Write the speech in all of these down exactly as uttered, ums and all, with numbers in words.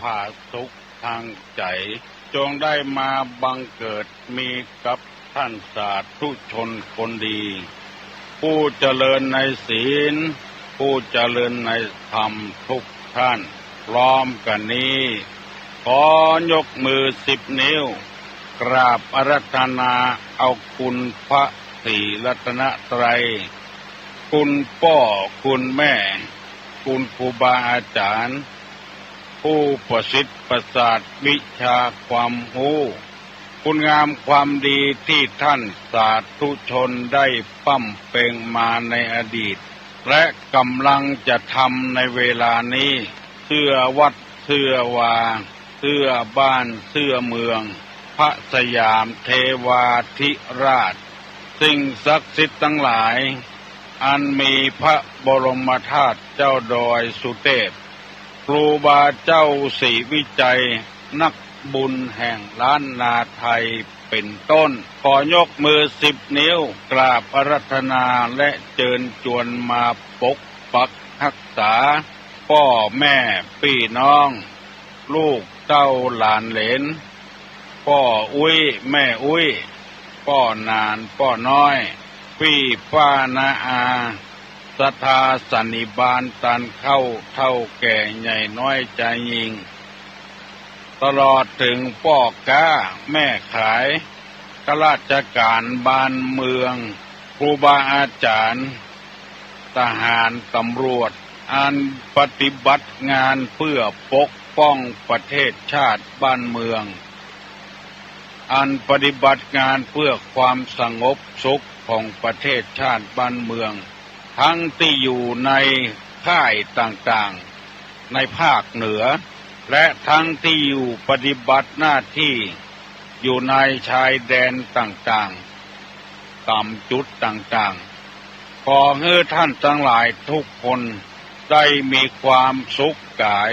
ผาสุกทางใจ๋ จงได้มาบังเกิดมีกับท่านสาธุชนคนดี ผู้เจริญในศีล ผู้เจริญในธรรมทุกท่าน พร้อมกั๋นนี้ ขอยกมือสิบนิ้ว กราบอาราธนาเอาคุณพระศรีรัตนตรัย คุณป้อ คุณแม่ คุณครูบาอาจ๋ารย์ ผู้ประสิทธิ์ประสาทวิชาความฮู้ คุณงามความดีตี้ท่านสาธุชนได้ปำเป็งมาในอดีต และก่ำลังจะทำในเวลานี้ เสื้อวัด เสื้อวา เสื้อบ้าน เสื้อเมือง พระสยามเทวาธิราช สิ่งศักดิ์สิทธิ์ตังหลาย อันมีพระบรมธาตุเจ้าดอยสุเทพ ครูบาเจ้าศรีวิชัย นักบุญแห่งล้านนาไทย เป๋นต้น ขอยกมือสิบนิ้ว กราบอาราธนาและเจิญจวนมาปกปักฮักษา ป้อแม่ปี้น้อง ลูกเต้าหลานเหลน ป้ออุ๊ย แม่อุ๊ย ป้อหนาน ป้อน้อย ปี้ป้าน้าอา ศรัทธาสันนิบาตตันเข้า เฒ่าแก่ใหญ่น้อยจายญิง ตลอดเถิงป้อก๊า แม่ขาย ข้าราชก๋านบ้านเมือง ครูบาอาจ๋ารย์ ทหาร ตำรวจ อันปฏิบัติงานเพื่อปกป้องประเทศชาติบ้านเมือง อันปฏิบัติงานเพื่อความสงบสุขของประเทศชาติบ้านเมือง ทั้งตี้อยู่ในค่ายต่างๆ ในภาคเหนือ และทั้งตี้อยู่ปฏิบัติหน้าตี้อยู่ในชายแดนต่างๆ ต๋ามจุดต่างๆ ขอหื้อท่านตังหลายทุกคนได้มีความสุขก๋าย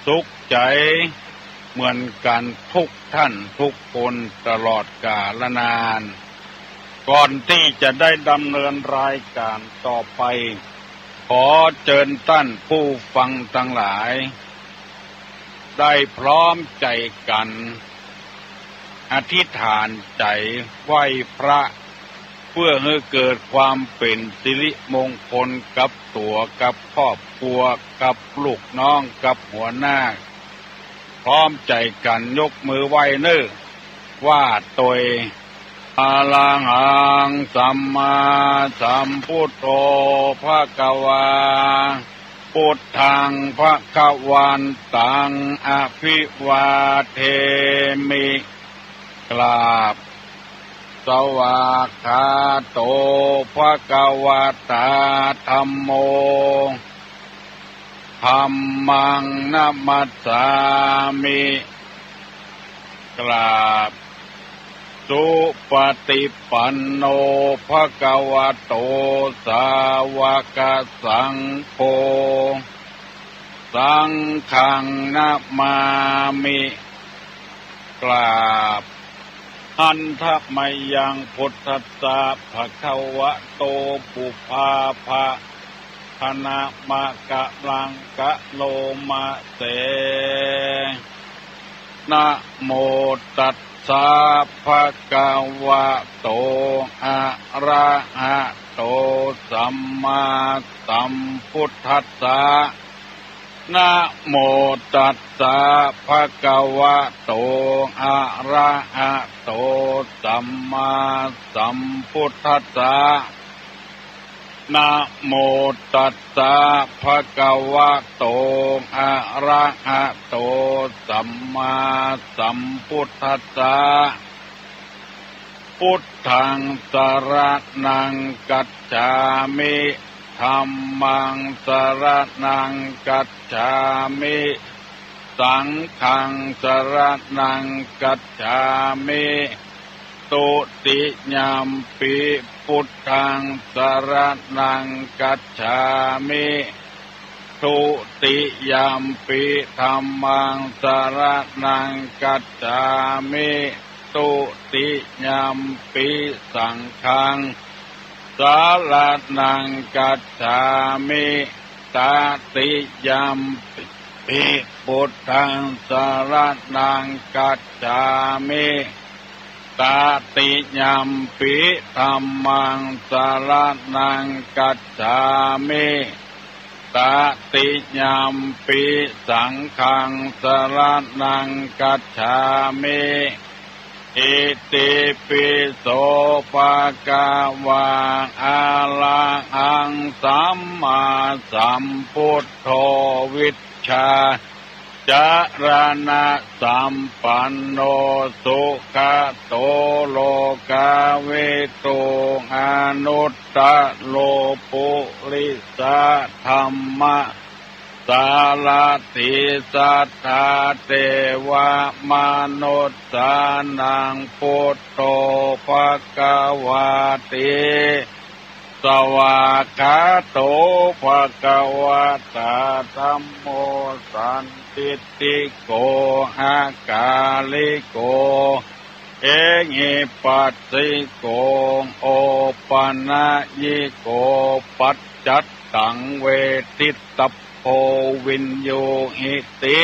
สุขใจ๋เหมือนกั๋นทุกท่านทุกคนตลอดกาลนาน ก่อนตี้จะได้ดำเนินรายก๋านต่อไป ขอเจิญต้านผู้ฟังตังหลาย ได้พร้อมใจ๋กั๋น อธิษฐานใจ๋ไหว้พระ เพื่อหื้อเกิดความเป๋นสิริมงคลกับตั๋ว กับครอบครัว กับลูกน้อง กับหัวหน้า พร้อมใจ๋กั๋นยกมือไหว้เน่อ ว่าโตย อะระหังสัมมาสัมพุทโธภะคะวา พุทธังภะคะวันตังอะภิวาเทมิ กราบ สวากขาโตภะคะวะตา ธัมโม ธัมมังนะมัสสามิ กราบ สุปฏิปันโนภะคะวะโต สาวกสังโฆ สังฆังนะมามิ กราบ หันทะมะยังพุทธัสสะภะคะวะโต ปุพพาภะ คะนะมะกะลังกะโลมะเส นะโมตัสสะภะคะวะโต อะระหะโต สัมมาสัมพุทธัสสะ นะโมตัสสะภะคะวะโต อะระหะโต สัมมาสัมพุทธัสสะ นะโมตัสสะภะคะวะโต อะระหะโต สัมมาสัมพุทธัสสะ พุทธังสะระณังคัจฉามิ ธัมมังสะระณังคัจฉามิ สังฆังสะระณังคัจฉามิ ตุติยัมปิพุทธังสะระณังคัจฉามิ ทุติยัมปิธัมมังสะระณังคัจฉามิ ทุติยัมปิสังฆังสะระณังคัจฉามิ ตติยัมปิ มปิ พุทธังสรณังคัจฉามิ ตติยมปิ ธัมมังสรณังคัจฉามิ ตติยมปิ สังฆังสรณังคัจฉามิ อิติปิโส ภะคะวา อะระหัง สัมมาสัมพุทโธ วิชชาจรณะสัมปันโน สุขะโต โลกาวิทู อนุตตโร ปุริสะธัมมะ สารถี สัทธา เทวะมนุสสานัง พุทโธ ภะคะวาติ สวากขาโต ภะคะวะตา ธัมโม สันทิฏฐิโก อะกาลิโก เอหิปัสสิโก โอปะนะยิโก ปัจจัตตัง เวทิตตะโพ วิญญูหิติ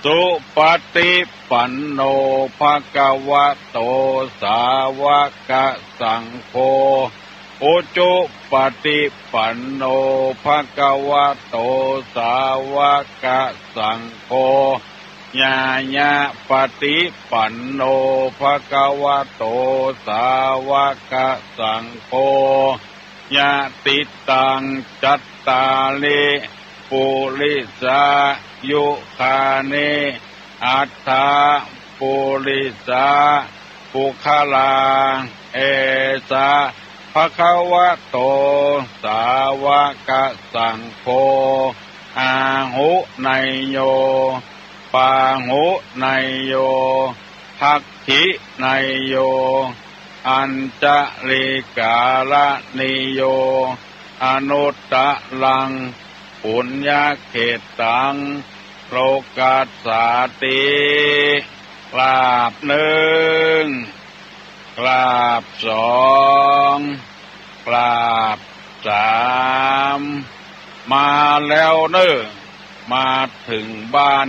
สุปะฏิปันโน ภะคะวะโต สาวะกะสังโฆ อุจุปะฏิปันโน ภะคะวะโต สาวะกะสังโฆ ญาณะปะฏิปันโน ภะคะวะโต สาวะกะสังโฆ ยะติตัง จัตตาริ ปุริสายุคานิ อัตถะ ปุริสา ปุคคลา เอสะ ภะคะวะโต สาวะกะสังโฆ อาหุเนยโย ปาหุเนยโย ทักขิเนยโย อัญชะลีกาละนีโย อนุตตะรัง ปุญญะเขตตัง โลกัสสาติ กราบหนึ่ง กราบสอง กราบสาม มาแล้วเน่อ มาเถิงบ้าน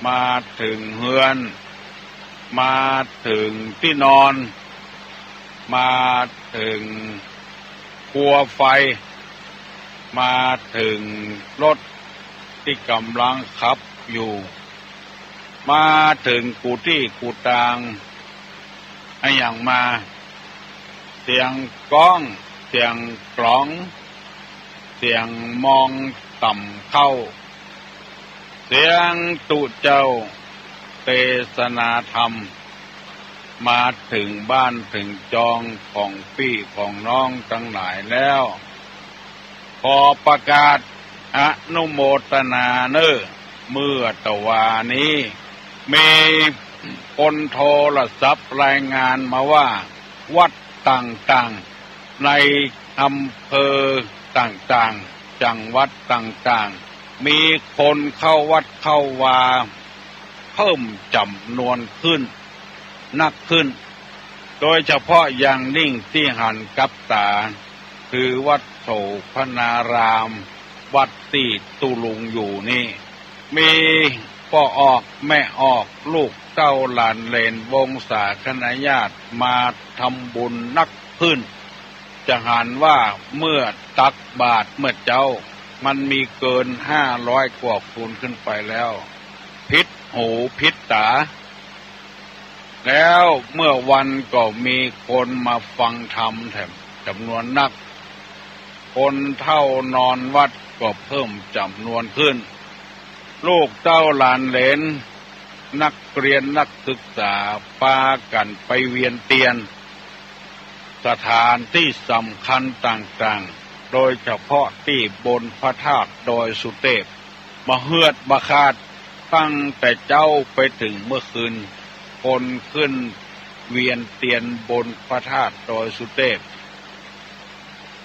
มาเถิงเฮือน มาเถิงตี้นอน มาเถิงครัวไฟ มาเถิงรถตี้ก่ำลังขับอยู่ มาเถิงกู้ตี้กู้ตาง อะหยังมา เสียงก้อง เสียงกลอง เสียงมองต่ำเข้า เสียงตุ๊เจ้าเตสนาธรรม มาเถิงบ้านเถิงจองของปี้ของน้องตังหลายแล้ว ขอประกาศอนุโมตนาเน่อ เมื่อตะวานี้ มีคนโทรศัพท์รายงานมาว่า วัดต่างๆ ในอำเภอต่างๆ จังหวัดต่างๆ มีคนเข้าวัดเข้าวาเพิ่มจ๋ำนวนขึ้น นักขึ้น โดยเฉพาะอย่างยิ่งตี้หันกับต๋า คือวัดโสภณาราม วัดตี้ตุ๊ลุงอยู่นี้ มีป้อออกแม่ออก ลูกเต้าหลานเหลนวงศาคณะญาติมาทำบุญนักขึ้น จะหันว่าเมื่อตักบาตรเมื่อเจ๊า มันมีเกินห้าร้อยกว่าคนขึ้นไปแล้ว ผิดหูผิดต๋า แล้วเมื่อวันก็มีคนมาฟังธรรมแถมจ๋ำนวนนัก คนเฒ่านอนวัดก็เพิ่มจ๋ำนวนขึ้น ลูกเต้าหลานเหลน นักเรียนนักศึกษาปากั๋นไปเวียนเตียน สถานตี้สำคัญต่างๆ โดยเฉพาะตี้บนพระธาตุดอยสุเตพ บ่าเฮือดบ่าขาด ตั้งแต่เจ๊าไปเถิงเมื่อคืน คนขึ้นเวียนเตียนบนพระธาตุดอยสุเตพ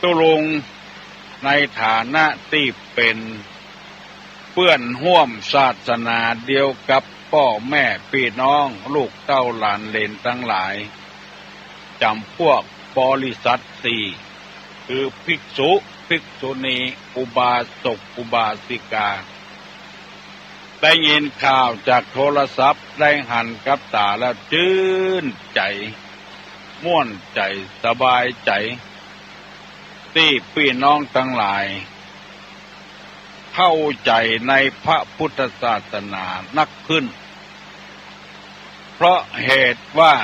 ตุ๊ลุงในฐานะตี้เป๋นเปื้อนฮ่วมศาสนาเดียวกับป้อแม่ปี้น้องลูกเต้าหลานเหลนตังหลาย จ๋ำพวกบริษัทสี่ คือภิกษุ ภิกษุณี อุบาสก อุบาสิกา ได้ยินข่าวจากโทรศัพท์ ได้หันกับต๋าแล้วจื้นใจ๋ ม่วนใจ๋ สบายใจ๋ ตี้ปี้น้องตังหลายเข้าใจ๋ในพระพุทธศาสนานักขึ้น เพราะเหตุว่า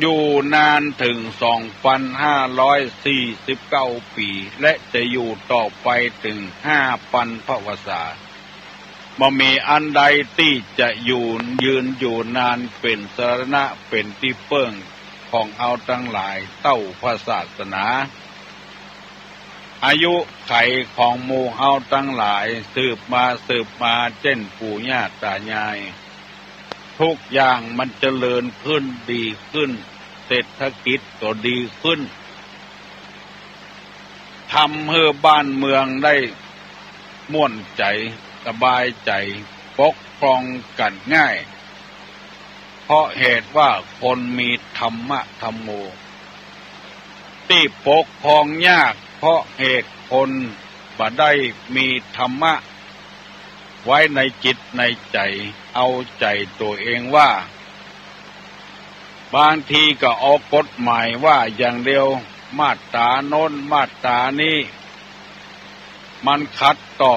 อยู่นานเถิงสองปันห้าร้อยสี่สิบเก้าปี๋ และจะอยู่ต่อไปเถิงห้าปันพรรษา บ่มีอันใดตี้จะอยู่ ยืนอยู่นานเป๋นสรณะ เป๋นตี้เปิ้งของเฮาตังหลายเต้าพระศาสนา อายุขัยของหมู่เฮาตังหลายสืบมาสืบมา เจ้นปู่ย่าต๋ายาย ทุกอย่างมันเจริญขึ้น ดีขึ้น เศรษฐกิจก็ดีขึ้น ทำหื้อบ้านเมืองได้ม่วนใจ๋ สบายใจ๋ ปกครองกั๋นง่าย เพราะเหตุว่าคนมีธรรมะธัมโม ตี้ปกครองยาก เพราะเหตุคนบ่ได้มีธรรมะไว้ในจิตในใจ๋ เอาใจ๋ตั๋วเองว่า บางทีก็เอากฎหมายว่าอย่างเดียว มาตราโน้นมาตรานี้ มันขัดต่อ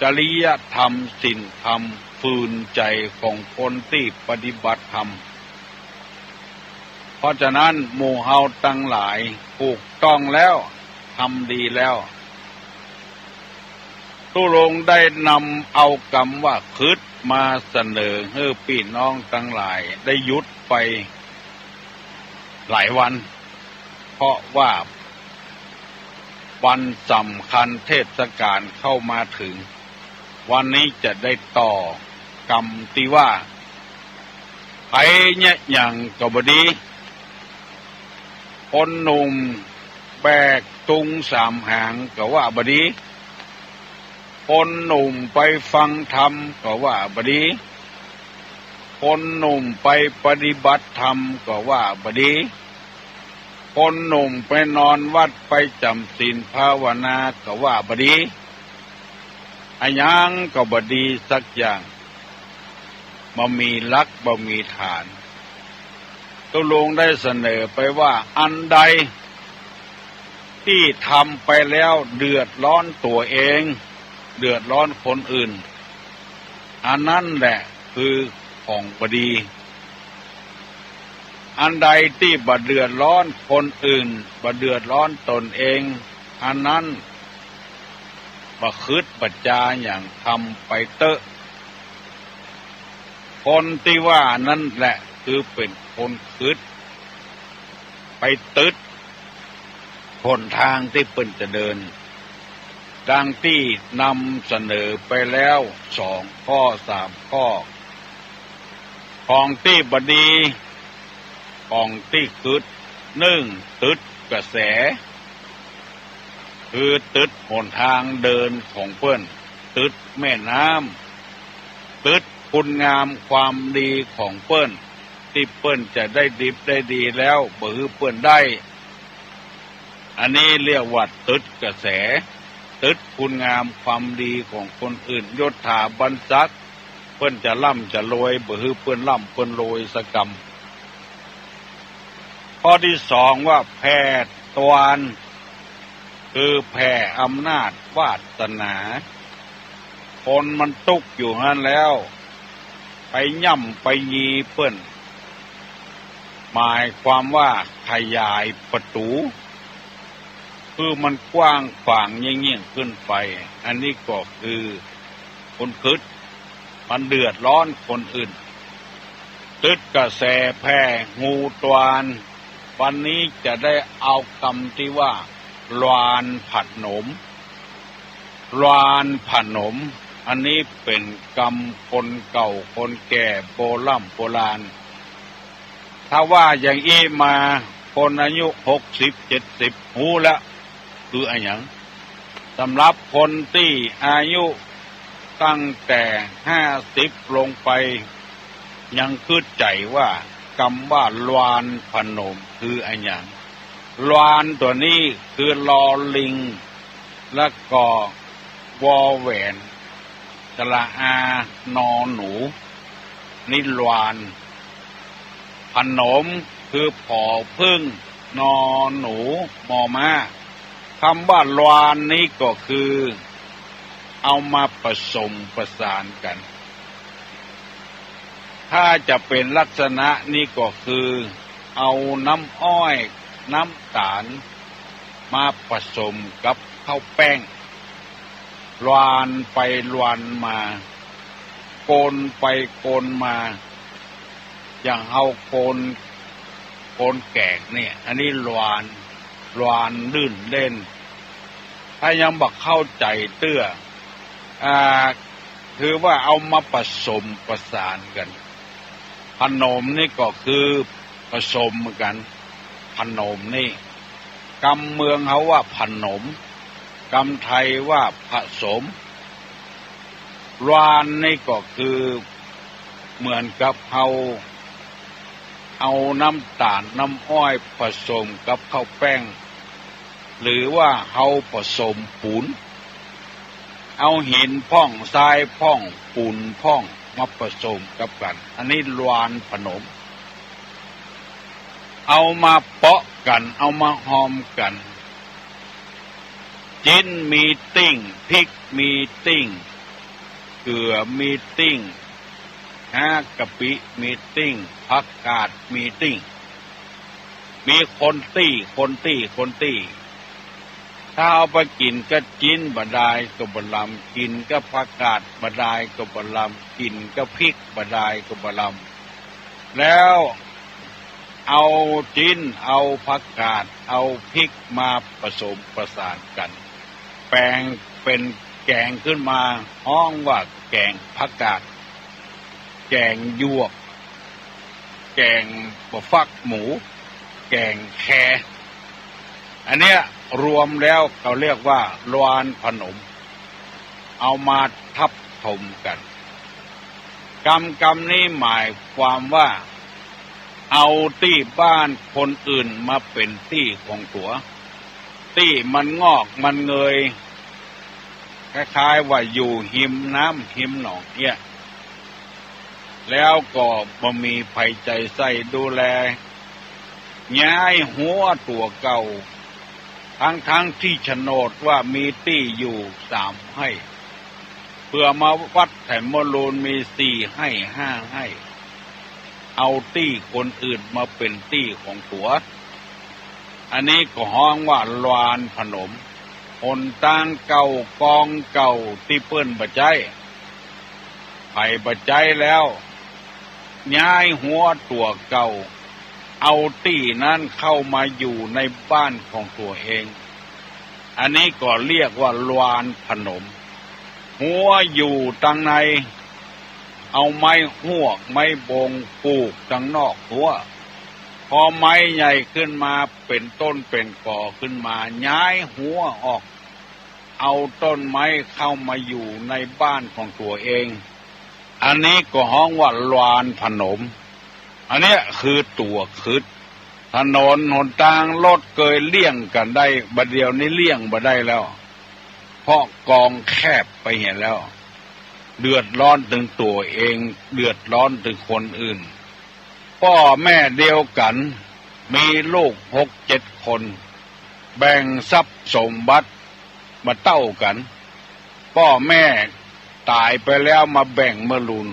จริยธรรมศีลธรรม ฝืนใจ๋ของคนตี้ปฏิบัติธรรม เพราะฉะนั้นหมู่เฮาตังหลายถูกต้องแล้ว ทำดีแล้ว ตุ๊ลุงได้นำเอากำว่าคริสต์มาเสนอหื้อปี้น้องตังหลายได้หยุดไปหลายวัน เพราะว่าวันสำคัญเทศกาลเข้ามาเถิง วันนี้จะได้ต่อกำตี้ว่า ใผเยียะหยังก็บ่ดี คนหนุ่มแบกตุงสามหางก็ว่าบ่ดี คนหนุ่มไปฟังธรรมก็ว่าบ่ดี คนหนุ่มไปปฏิบัติธรรมก็ว่าบ่ดี คนหนุ่มไปนอนวัดไปจ๋ำศีลภาวนาก็ว่าบ่ดี อะหยังก็บ่ดีสักอย่าง บ่มีหลักบ่มีฐาน ตุ๊ลุงได้เสนอไปว่า อันใดตี้ทำไปแล้วเดือดร้อนตั๋วเอง เดือดร้อนคนอื่น อันนั้นแหละคือของบ่ดี อันใดตี้บ่เดือดร้อนคนอื่น บ่เดือดร้อนตนเอง อันนั้นบ่คริสต์บ่จาหยัง ทำไปเต๊อะ คนตี้ว่านั้นแหละคือเป๋นคนคริสต์ ไปตึ๊ดหนทางตี้เปิ้นจะเดิน ดังตี้นำเสนอไปแล้วสองข้อสามข้อ ของตี้บ่ดี ของตี้คริสต์ นึ่ง ตึ๊ดกระแส คือตึ๊ดหนทางเดินของเปิ้น ตึ๊ดแม่น้ำ ตึ๊ดคุณงามความดีของเปิ้น ตี้เปิ้นจะได้ดิบได้ดีแล้ว บ่หื้อเปิ้นได้ อันนี้เรียกว่าตึ๊ดกระแส ตึ๊ดคุณงามความดีของคนอื่น ยศถาบรรดาศักดิ์ เปิ้นจะร่ำจะรวย บ่หื้อเปิ้นร่ำเปิ้นรวยสักกำ ข้อตี้สองว่าแผ่ตวาน คือแผ่อำนาจวาสนา คนมันตุ๊กอยู่หั้นแล้ว ไปย่ำไปยีเปิ้น หมายความว่าขยายประตู๋ คือมันกว้างขวางยิ่งๆ ขึ้นไป อันนี้ก็คือคนคริสต์ มันเดือดร้อนคนอื่น ตึ๊ดกระแสแผ่ฮูตวาน วันนี้จะได้เอากำตี้ว่า ลวานผนม ลวานผนม อันนี้เป๋นกำคนเก่าคนแก่โบร่ำโบราณ ถ้าว่าอย่างอี้มา คนอายุหกสิบเจ็ดสิบฮู้แล้ว คืออะหยัง สำหรับคนตี้อายุตั้งแต่ห้าสิบลงไป ยังกึ๊ดใจ๋ว่ากำว่าลวานผนมคืออะหยัง ลวานตั๋วนี้คือลอลิง แล้วก็วอแหวน สระอา นอหนู นี้ลวาน ผนม คือผอผึ้ง นอหนู มอม้า กำว่าลวานนี้ก็คือ เอามาผสมประสานกั๋น ถ้าจะเป๋นลักษณะนี้ก็คือ เอาน้ำอ้อย น้ำต๋าล มาผสมกับข้าวแป้ง ลวานไปลวานมา โกนไปโกนมา อย่างเฮาโกน โกนแก๋งเนี่ย อันนี้ลวาน ลวานลื่นเล่น ถ้ายังบ่เข้าใจ๋เตื้อ อ่า คือว่าเอามาผสมประสานกั๋น ผนมนี่ก็คือผสมกั๋น ผนมนี่ กำเมืองเฮาว่าผนม กำไทยว่าผสม ลวานนี่ก็คือเหมือนกับเฮาเอาน้ำต๋าลน้ำอ้อยผสมกับข้าวแป้ง หรือว่าเฮาผสมปู๋น เอาหินพ่อง ทรายพ่อง ปู๋นพ่อง มาผสมกับกั๋น อันนี้ลวานผนม เอามาเปาะกั๋น เอามาฮอมกั๋น จิ๊นมีติ้ง พริกมีติ้ง เกือมีติ้ง ฮากะปิมีติ้ง ผักกาดมีติ้ง มีคนตี้ คนตี้ คนตี้ ถ้าเอาไปกิ๋นกับจิ๊นบ่ดายก็บ่ลำ กิ๋นกับผักกาดบ่ดายก็บ่ลำ กิ๋นกับพริกบ่ดายก็บ่ลำ แล้วเอาจิ๊น เอาผักกาด เอาพริกมาผสมประสานกั๋น แป๋งเป๋นแก๋งขึ้นมา ฮ้องว่าแก๋งผักกาด แก๋งหยวก แก๋งบ่าฟักหมู แก๋งแค อันเนี้ยรวมแล้วเขาเรียกว่าลวานผนม เอามาทับถมกั๋น กำกำนี้หมายความว่า เอาตี้บ้านคนอื่นมาเป๋นตี้ของตั๋ว ตี้มันงอกมันเงย คล้ายๆ ว่าอยู่ฮิมน้ำฮิมหนองเนี่ย แล้วก็บ่มีใผใจ๋ใส่ดูแล ย้ายหัวตั๋วเก่า ทั้งๆ ตี้โฉนดว่ามีตี้อยู่สามไฮ่ เปื้อมาวัดแถมมะรูนมีสี่ไฮ่ห้าไฮ่ เอาตี้คนอื่นมาเป๋นตี้ของตั๋ว อันนี้ก็ฮ้องว่าลวานผนม หนตางเก่ากองเก่าตี้เปิ้นบ่ใจ๊ ใผบ่ใจ๊แล้ว ย้ายหัวตั๋วเก่า เอาตี้นั้นเข้ามาอยู่ในบ้านของตั๋วเอง อันนี้ก็เรียกว่าลวานผนม หัวอยู่ตังใน เอาไม้ฮวกไม้บงปูกตังนอกหัว พอไม้ใหญ่ขึ้นมาเป๋นต้นเป๋นก๋อขึ้นมา ย้ายหัวออก เอาต้นไม้เข้ามาอยู่ในบ้านของตั๋วเอง อันนี้ก็ฮ้องว่าลวานผนม อันเนี้ยคือตั๋วขึด ถนนหนตางรถเกยเลี่ยงกั๋นได้ บ่าเดี่ยวนี้เลี่ยงบ่ได้แล้ว เพราะกองแคบไปเหียแล้ว เดือดร้อนเถิงตั๋วเอง เดือดร้อนเถิงคนอื่น ป้อแม่เดียวกั๋น มีลูกหกเจ็ดคน แบ่งทรัพย์สมบัติบ่เต้ากั๋น ป้อแม่ต๋ายไปแล้วมาแบ่งมะรูน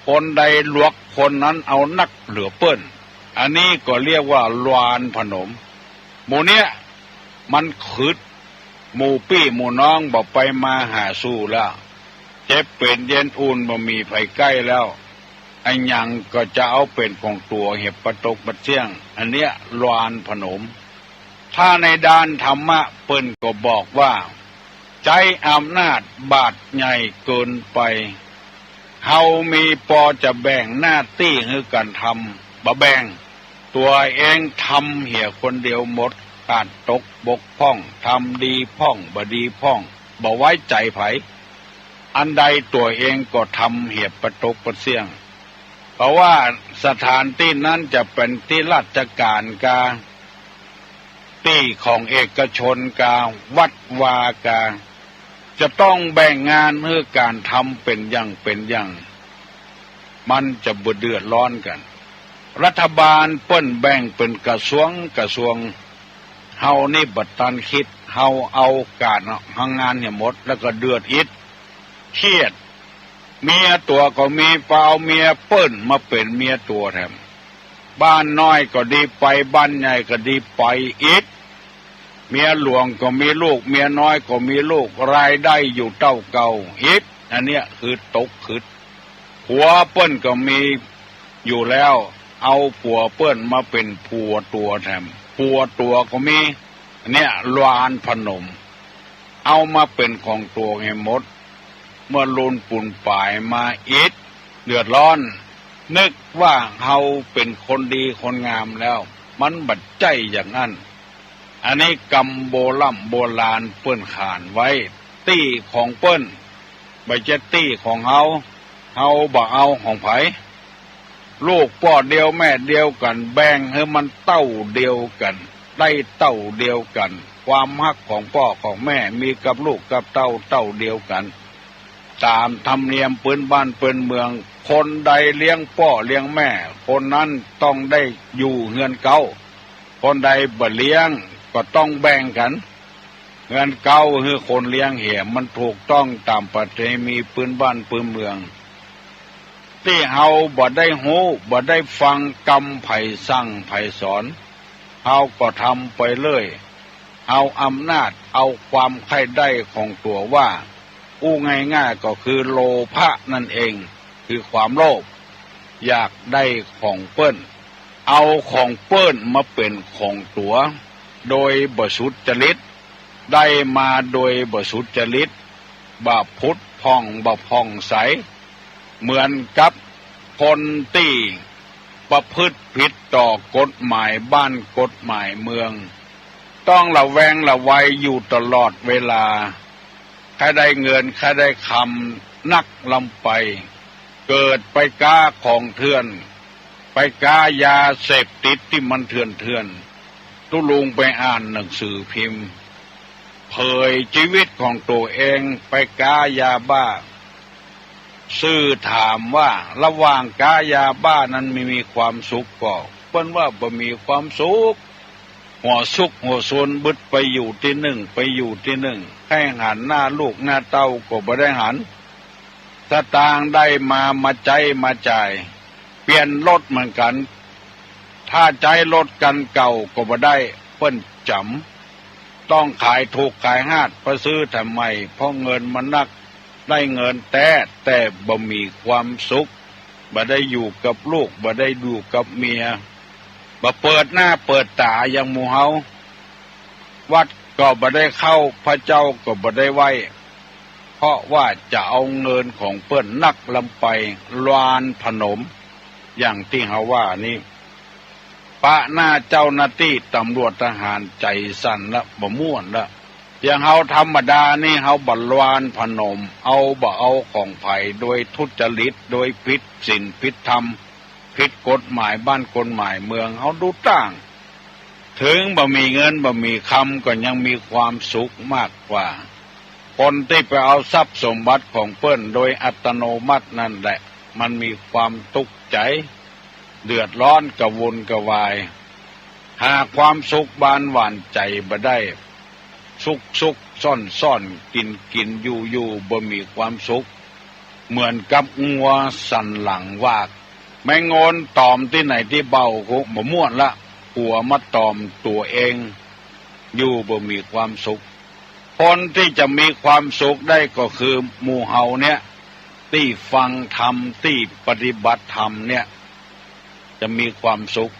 คนใดหลวกคนนั้นเอานักเหลือเปิ้น อันนี้ก็เรียกว่าลวานผนม หมู่เนี้ยมันขึด หมู่ปี้หมู่น้องบ่ไปมาหาสู่แล้ว เจ็บเป๋นเย็นอุ่นบ่มีใผใก้แล้ว อะหยังก็จะเอาเป๋นของตั๋วเหียปะตกปะเสี้ยง อันเนี้ยลวานผนม ถ้าในด้านธรรมะเปิ้นก็บอกว่า ใจ๊อำนาจบาดใหญ่เกินไป เฮามีปอจะแบ่งหน้าตี้หื้อกั๋นทำ บ่แบ่ง ตั๋วเองทำเหียคนเดียวหมด ขาดตกบกพร่อง ทำดีพ่อง บ่ดีพ่อง บ่ไว้ใจ๋ใผ อันใดตั๋วเองก็ทำเหียปะตกปะเสี้ยง เพราะว่าสถานตี้นั้นจะเป๋นตี้ราชก๋านกา ตี้ของเอกชนกา วัดวากา จะต้องแบ่งงานหื้อก๋านทำเป๋นอย่างเป๋นอย่าง มันจะบ่เดือดร้อนกั๋น รัฐบาลเปิ้นแบ่งเป๋นกระทรวงกระทรวง เฮานี่บ่ตันกึ๊ด เฮาเอาก๋าน หางานเหียหมด แล้วก็เดือดอิด เคียด เมียตั๋วก็มี ปะเอาเมียเปิ้นมาเป๋นเมียตั๋วแถม บ้านน้อยก็ดีไป บ้านใหญ่ก็ดีไปอิด เมียหลวงก็มีลูก เมียน้อยก็มีลูก รายได้อยู่เต้าเก่าอิด อันเนี้ยคือตกกึ๊ด ผัวเปิ้นก็มีอยู่แล้ว เอาผัวเปิ้นมาเป๋นผัวตั๋วแถม ผัวตั๋วก็มี อันเนี้ยลานผนม เอามาเป๋นของตั๋วหื้อหมด เมื่อลุนปูนป๋ายมาอิด เดือดร้อน นึกว่าเฮาเป๋นคนดีคนงามแล้ว มันบ่ใจ้อย่างนั้น อันนี้กำโบร่ำโบราณเปิ้นขานไว้ ตี้ของเปิ้น บ่ใจ้ตี้ของเฮา เฮาบ่เอาของใผ ลูกป้อเดียวแม่เดียวกั๋น แบ่งหื้อมันเต้าเดียวกั๋น ได้เต้าเดียวกั๋น ความฮักของป้อของแม่มีกับลูกกับเต้าเต้าเดียวกั๋น ต๋ามธรรมเนียมปื๊นบ้านปื๊นเมือง คนใดเลี้ยงป้อเลี้ยงแม่ คนนั้นต้องได้อยู่เฮือนเก๊า คนใดบ่เลี้ยงก็ต้องแบ่งกั๋น เฮือนเก๊าหื้อคนเลี้ยงเหีย มันถูกต้องต๋ามประเพณีปื๊นบ้านปื๊นเมือง ตี้เฮาบ่ได้ฮู้ บ่ได้ฟังกำใผสั่งใผสอน เฮาก็ทำไปเรื่อย เอาอำนาจ เอาความใค่ได้ของตั๋วว่า อู้ง่ายๆ ก็คือโลภะนั่นเอง คือความโลภ อยากได้ของเปิ้น เอาของเปิ้นมาเป๋นของตั๋ว โดยบ่สุจริต ได้มาโดยบ่สุจริต บ่ผุดผ่อง บ่ผ่องใส เหมือนกับคนตี้ประพฤติผิดต่อกฎหมายบ้านกฎหมายเมือง ต้องระแวงระวัยอยู่ตลอดเวลา ใค่ได้เงิน ใค่ได้คำ นักล้ำไป เกิดไปก๊าของเถื่อน ไปก๊ายาเสพติดตี้มันเถื่อนๆ ตุ๊ลุงไปอ่านหนังสือพิมพ์ เผยชีวิตของตั๋วเอง ไปก๊ายาบ้า สื่อถามว่าระหว่างก๊ายาบ้านั้นมี มีความสุขก่อ เปิ้นว่าบ่มีความสุข หัวซุกหัวซนบึด ไปอยู่ตี้นึ่ง ไปอยู่ตี้นึ่ง ใค่หันหน้าลูกหน้าเต้าก็บ่ได้หัน สตางค์ได้มา มาใจ๊มาจ่าย เปลี่ยนรถเหมือนกั๋น ถ้าใจ๊รถคันเก่าก็บ่ได้ เปิ้นจ๋ำ ต้องขายถูกขายฮาด ไปซื้อแถมใหม่ เพราะเงินมันนัก ได้เงินแต๊ แต่บ่มีความสุข บ่ได้อยู่กับลูก บ่ได้อยู่กับเมีย บ่เปิดหน้าเปิดต๋าอย่างหมู่เฮา วัดก็บ่ได้เข้า พระเจ้าก็บ่ได้ไหว้ เพราะว่าจะเอาเงินของเปิ้นนักล้ำไป ลานผนม อย่างตี้เฮาว่านี้ ปะหน้าเจ้าหน้าตี้ต๋ำรวจทหารใจ๋สั่นละ บ่ม่วนละ อย่างเฮาธรรมดานี่เฮาบ่ลานผนม เอาบ่เอาของใผ โดยทุจริต โดยผิดศีลผิดธรรม ผิดกฎหมายบ้านกฎหมายเมือง เฮาดูต่าง เถิงบ่มีเงินบ่มีคำก็ยังมีความสุขมากกว่า คนตี้ไปเอาทรัพย์สมบัติของเปิ้นโดยอัตโนมัตินั่นแหละ มันมีความตุ๊กข์ใจ๋ เดือดร้อนกระวนกระวาย หาความสุขบานหวานใจ๋บ่ได้ ซุกๆ ซ่อนๆ กิ๋นๆ อยู่ๆ บ่มีความสุข เหมือนกับงัวสันหลังวาก แมงงอนตอมตี้ไหนตี้เบ้าก็บ่ม่วนละ หัวมาตอมตั๋วเอง อยู่บ่มีความสุข คนตี้จะมีความสุขได้ก็คือหมู่เฮาเนี่ย ตี้ฟังธรรม ตี้ปฏิบัติธรรมเนี่ย จะมีความสุข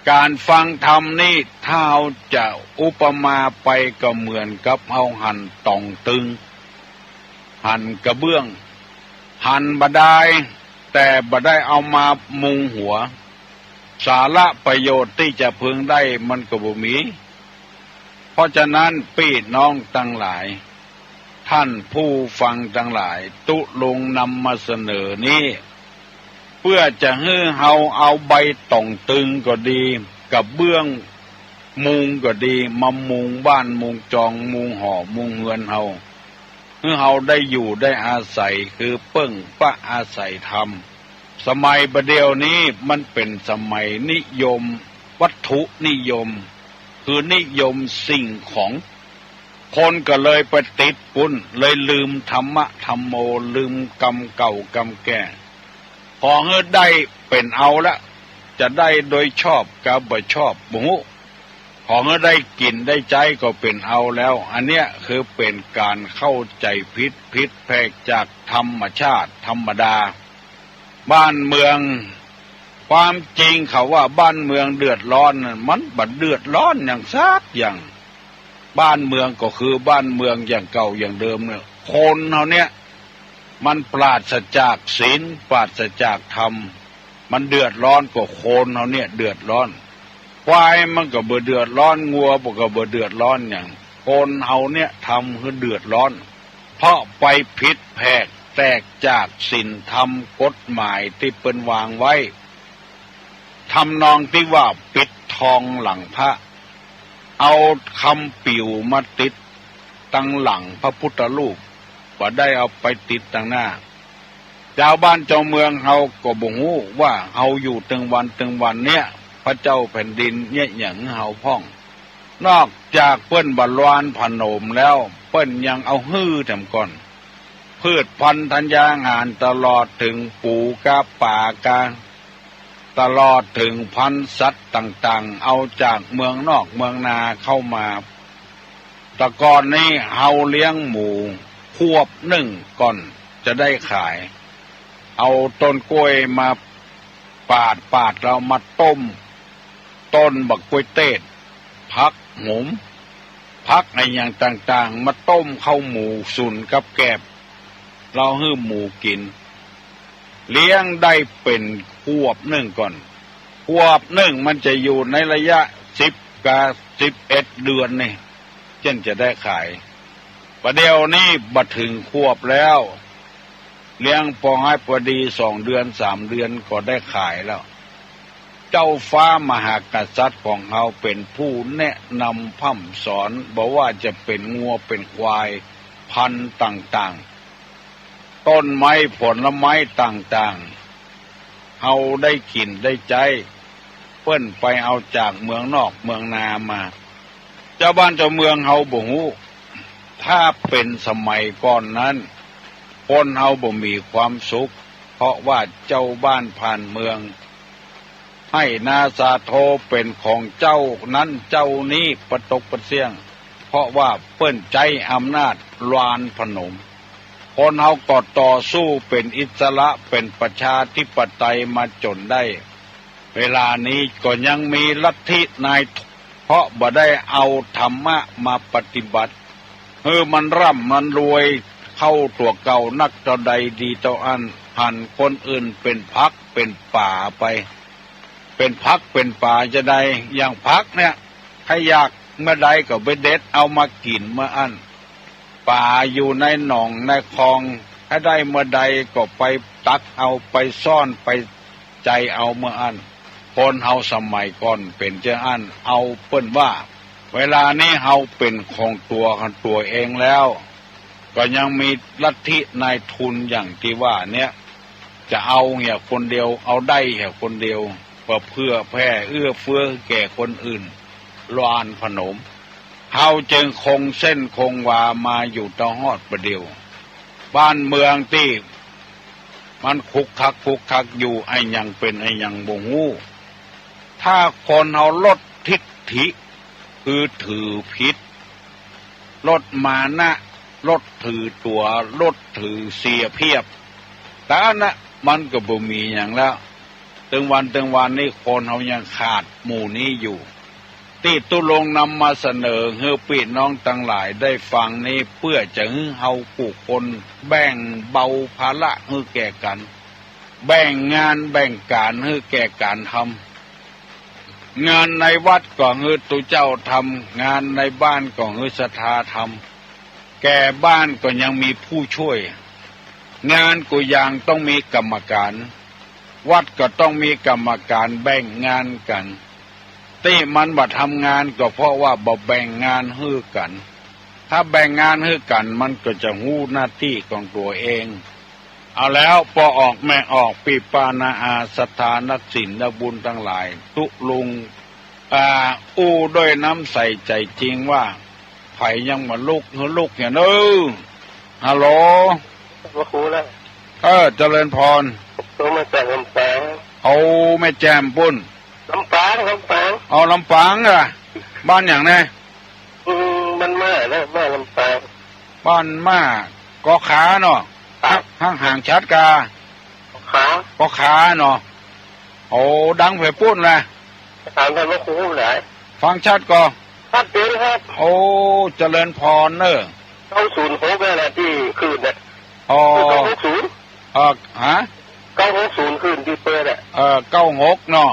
ก๋านฟังธรรมนี่ ถ้าเฮาจะอุปมาไปก็เหมือนกับเฮาหันต่องตึง หันกระเบื้อง หันบ่ดาย แต่บ่ได้เอามามุงหัว สาระประโยชน์ตี้จะพึงได้มันก็บ่มี เพราะฉะนั้นปี้น้องตังหลาย ท่านผู้ฟังตังหลาย ตุ๊ลุงนำมาเสนอนี้ เปื้อจะหื้อเฮาเอาใบต่องตึงก็ดี กระเบื้องมุงก็ดี มามุงบ้านมุงจอง มุงหอมุงเฮือนเฮา หื้อเฮาได้อยู่ได้อาศัย คือเปิ้งปะอาศัยธรรม สมัยบ่าเดี่ยวนี้มันเป๋นสมัยนิยม วัตถุนิยม คือนิยมสิ่งของ คนก็เลยไปติดปุ้น เลยลืมธรรมะธัมโม ลืมกรรมเก่ากรรมแก่ ขอหื้อได้เป๋นเอาละ จะได้โดยชอบกาบ่ชอบบ่ฮู้ ขอหื้อได้กิ๋นได้ใจ๊ก็เป๋นเอาแล้ว อันเนี้ยคือเป๋นก๋านเข้าใจ๋ผิด ผิดแผกจากธรรมชาติธรรมดา บ้านเมือง ความจริงเขาว่าบ้านเมืองเดือดร้อนนั่น มันบ่เดือดร้อนหยังสักอย่าง บ้านเมืองก็คือบ้านเมืองอย่างเก่าอย่างเดิมเนี่ย คนเฮาเนี่ย มันปราศจากศีล ปราศจากธรรม มันเดือดร้อนก็คนเฮาเนี่ยเดือดร้อน ควายมันก็บ่เดือดร้อน งัวมันก็บ่เดือดร้อนหยัง คนเฮาเนี่ยทำหื้อเดือดร้อน เพราะไปผิดแผกแตกจากศีลธรรมกฎหมายตี้เปิ้นวางไว้ ทำนองตี้ว่าปิดทองหลังพระ เอาคำปิ๋วมาติดตังหลังพระพุทธรูป บ่ได้เอาไปติดตังหน้า จาวบ้านจาวเมืองเฮาก็บ่ฮู้ว่าเฮาอยู่ตึงวันตึงวันเนี่ย พระเจ้าแผ่นดินเยียะหยังหื้อเฮาพ่อง นอกจากเปิ้นบ่ลานผนมแล้ว เปิ้นยังเอาหื้อแถมก่อน พืชพันธุ์ธัญญาหาร ตลอดเถิงปูกาป๋ากา ตลอดเถิงพันธุ์สัตว์ต่างๆ เอาจากเมืองนอกเมืองนาเข้ามา แต่ก่อนนี้เฮาเลี้ยงหมู ขวบนึ่งก่อนจะได้ขาย เอาต้นกล้วยมาปาดๆ แล้วมาต้ม ต้นบักกล้วยเตด ผักโหม ผักอะหยังต่างๆ มาต้มเข้าหมูสุนกับแกบ แล้วหื้อหมูกิ๋น เลี้ยงได้เป๋นขวบนึ่งก่อน ขวบนึ่งมันจะอยู่ในระยะสิบกับสิบเอ็ดเดือนนี่ จึงจะได้ขาย บ่าเดี่ยวนี้บ่เถิงขวบแล้ว เลี้ยงปอให้ปอดีสองเดือนสามเดือนก็ได้ขายแล้ว เจ้าฟ้ามหากษัตริย์ของเฮาเป๋นผู้แนะนำพร่ำสอน บ่ว่าจะเป๋นงัวเป๋นควายพันธุ์ต่างๆ ต้นไม้ผลไม้ต่างๆ เฮาได้กิ๋นได้ใจ๊ เปิ้นไปเอาจากเมืองนอกเมืองนามา จาวบ้านจาวเมืองเฮาบ่ฮู้ ถ้าเป๋นสมัยก่อนนั้น คนเฮาบ่มีความสุข เพราะว่าเจ้าบ้านผ่านเมือง ไฮ่นาสาโทเป๋นของเจ้านั้นเจ้านี้ปะตกปะเสี้ยง เพราะว่าเปิ้นใจ๊อำนาจลานผนม คนเฮาก็ต่อสู้เป๋นอิสระเป๋นประชาธิปไตยมาจ๋นได้ เวลานี้ก็ยังมีลัทธินายทุน เพราะบ่ได้เอาธรรมะมาปฏิบัติ หื้อมันร่ำมันรวยเข้าตั๋วเก่านักเต้าใดดีเต้าอั้น หันคนอื่นเป๋นผักเป๋นป๋าไป เป๋นผักเป๋นป๋าจะใด อย่างผักเนี่ย ใค่อยากเมื่อใดก็ไปเด็ดเอามากิ๋นเมื่ออั้น ป๋าอยู่ในหนองในคลอง ใค่ได้เมื่อใดก็ไปตักเอาไปซ่อนไปใจเอาเมื่ออั้น คนเฮาสมัยก่อนเป๋นเจ้าอั้น เอาเปิ้นว่า เวลานี้เฮาเป๋นของตั๋วของตั๋วเองแล้ว ก็ยังมีลัทธินายทุนอย่างตี้ว่าเนี่ย จะเอาเหียคนเดียว เอาได้เหียคนเดียว บ่เผื่อแผ่เอื้อเฟื้อแก่คนอื่น ลานผนม เฮาจึงคงเส้นคงวามาอยู่เต้าฮอดบ่าเดี่ยว บ้านเมืองตี้มันคุกคักคุกคักอยู่ อะหยังเป๋นอะหยังบ่ฮู้ ถ้าคนเฮาลดทิฐิ คือถือผิด ลดมานะ ลดถือตั๋ว ลดถือเสียเปรียบ แต่อันน่ะมันก็บ่มีหยังแล้ว ตึงวันตึงวันนี้คนเฮายังขาดหมู่นี้อยู่ ตี้ตุ๊รงนำมาเสนอหื้อปี้น้องตังหลายได้ฟังนี้ เปื้อจะหื้อเฮากู้คนแบ่งเบาภาระหื้อแก่กั๋น แบ่งงานแบ่งก๋านหื้อแก่กั๋นทำ งานในวัดก็หื้อตุ๊เจ้าทำ งานในบ้านก็หื้อศรัทธาทำ แก่บ้านก็ยังมีผู้ช่วย งานกู้อย่างต้องมีกรรมก๋าน วัดก็ต้องมีกรรมก๋านแบ่งงานกั๋น ตี้มันบ่ทำงานก็เพราะว่าบ่แบ่งงานหื้อกั๋น ถ้าแบ่งงานหื้อกั๋น มันก็จะฮู้หน้าตี้ของตั๋วเอง เอาแล้ว ป้อออกแม่ออก ปี้ป้าน้าอา ศรัทธานักศีลนักบุญตังหลาย ตุ๊ลุง อ่า อู้ด้วยน้ำใสใจ๋จริงว่า ใผยังบ่ลุก หื้อลุกเหียเน่อ ฮัลโหล พระครูแล้ว เออ เจริญพร โทรมาจากลำปาง เอาแม่แจ่มปู๊น ลำปาง ลำปาง เอาลำปางอะ บ้านหยังแน่ อืม บ้านม่านะ ม่าลำปาง บ้านม่า กอขาเนาะ ครับ ห่าง ห่าง ห่างชัดกา กอขา กอขาเนาะ โอ้ ดังแผดปู๊นแหละ ถามท่านพระครูหลาย ฟังชัดก่อ ชัดเจนครับ โอ้ เจริญพรเน่อ เก้าศูนย์หกนั่นแหละตี้คลื่นน่ะ อ๋อ เก้าหกศูนย์ เอ่อ ฮะ เก้าหกศูนย์คลื่นตี้เปิดอะ เออ เก้าหกเนาะ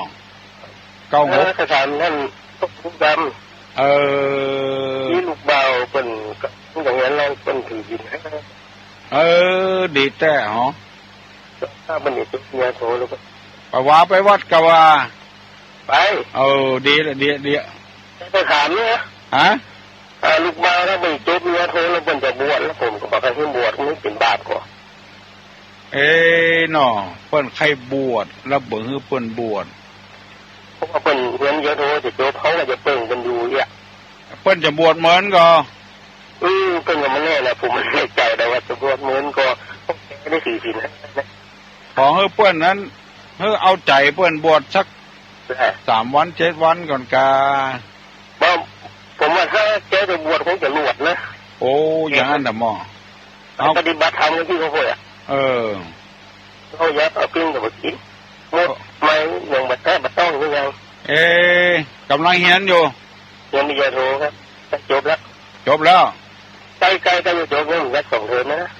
เก้าหก เออ สถานท่านพระครูดำ เออ ตี้ลูกบ่าวเปิ้นก็อย่างนั้น เปิ้นถือศีลห้า เออ ดีแต๊เหรอ ถ้ามันนี่ตุ๊กเมียโทรแล้วก็ ไปว่าไปวัดกะว่า ไป เออ ดีละ ดีละ ดีละ ไปถามเนี่ย ฮะ อ่า ลูกบ่าวถ้ามันตุ๊กเมียโทรแล้วมันจะบวช แล้วผมก็บอกให้บวช มันเป็นบาปก่อ เอ๊ะ เนาะ เปิ้นใค่บวช แล้วบ่หื้อเปิ้นบวช เพราะว่าเปิ้นเฮียนเยอะโทจะจบ เขาก็จะเปิ่งเปิ้นอยู่เนี่ย เปิ้นจะบวชเหมือนก่อ อืม เปิ้นก็บ่แน่นะ ผมบ่แน่ใจ๋ แต่ว่าจะบวชเหมือนก่อ ต้องแก้ได้สี่ศีลห้านะ ขอหื้อเปิ้นนั้น หื้อเอาใจ๋เปิ้นบวชสัก เออ สามวันเจ็ดวันก่อนกา บ่ ผมว่าถ้าแกจะบวชคงจะรวดนะ โอ้ อย่างนั้นน่ะหมอ เอา ปฏิบัติธรรมกันตี้เขาพูดอะ เออ เขาอยากเอาปิ้งกับบ่กิ๋น หมด ไม่ ยังบ่แตะบ่ต้องหรือยัง เอ๊ะ ก่ำลังเฮียนอยู่ เฮียนปริญญาโทครับ จะจบแล้ว จบแล้ว ใกล้ๆ ใกล้จะจบแล้ว อีกสักสองเทอมนะ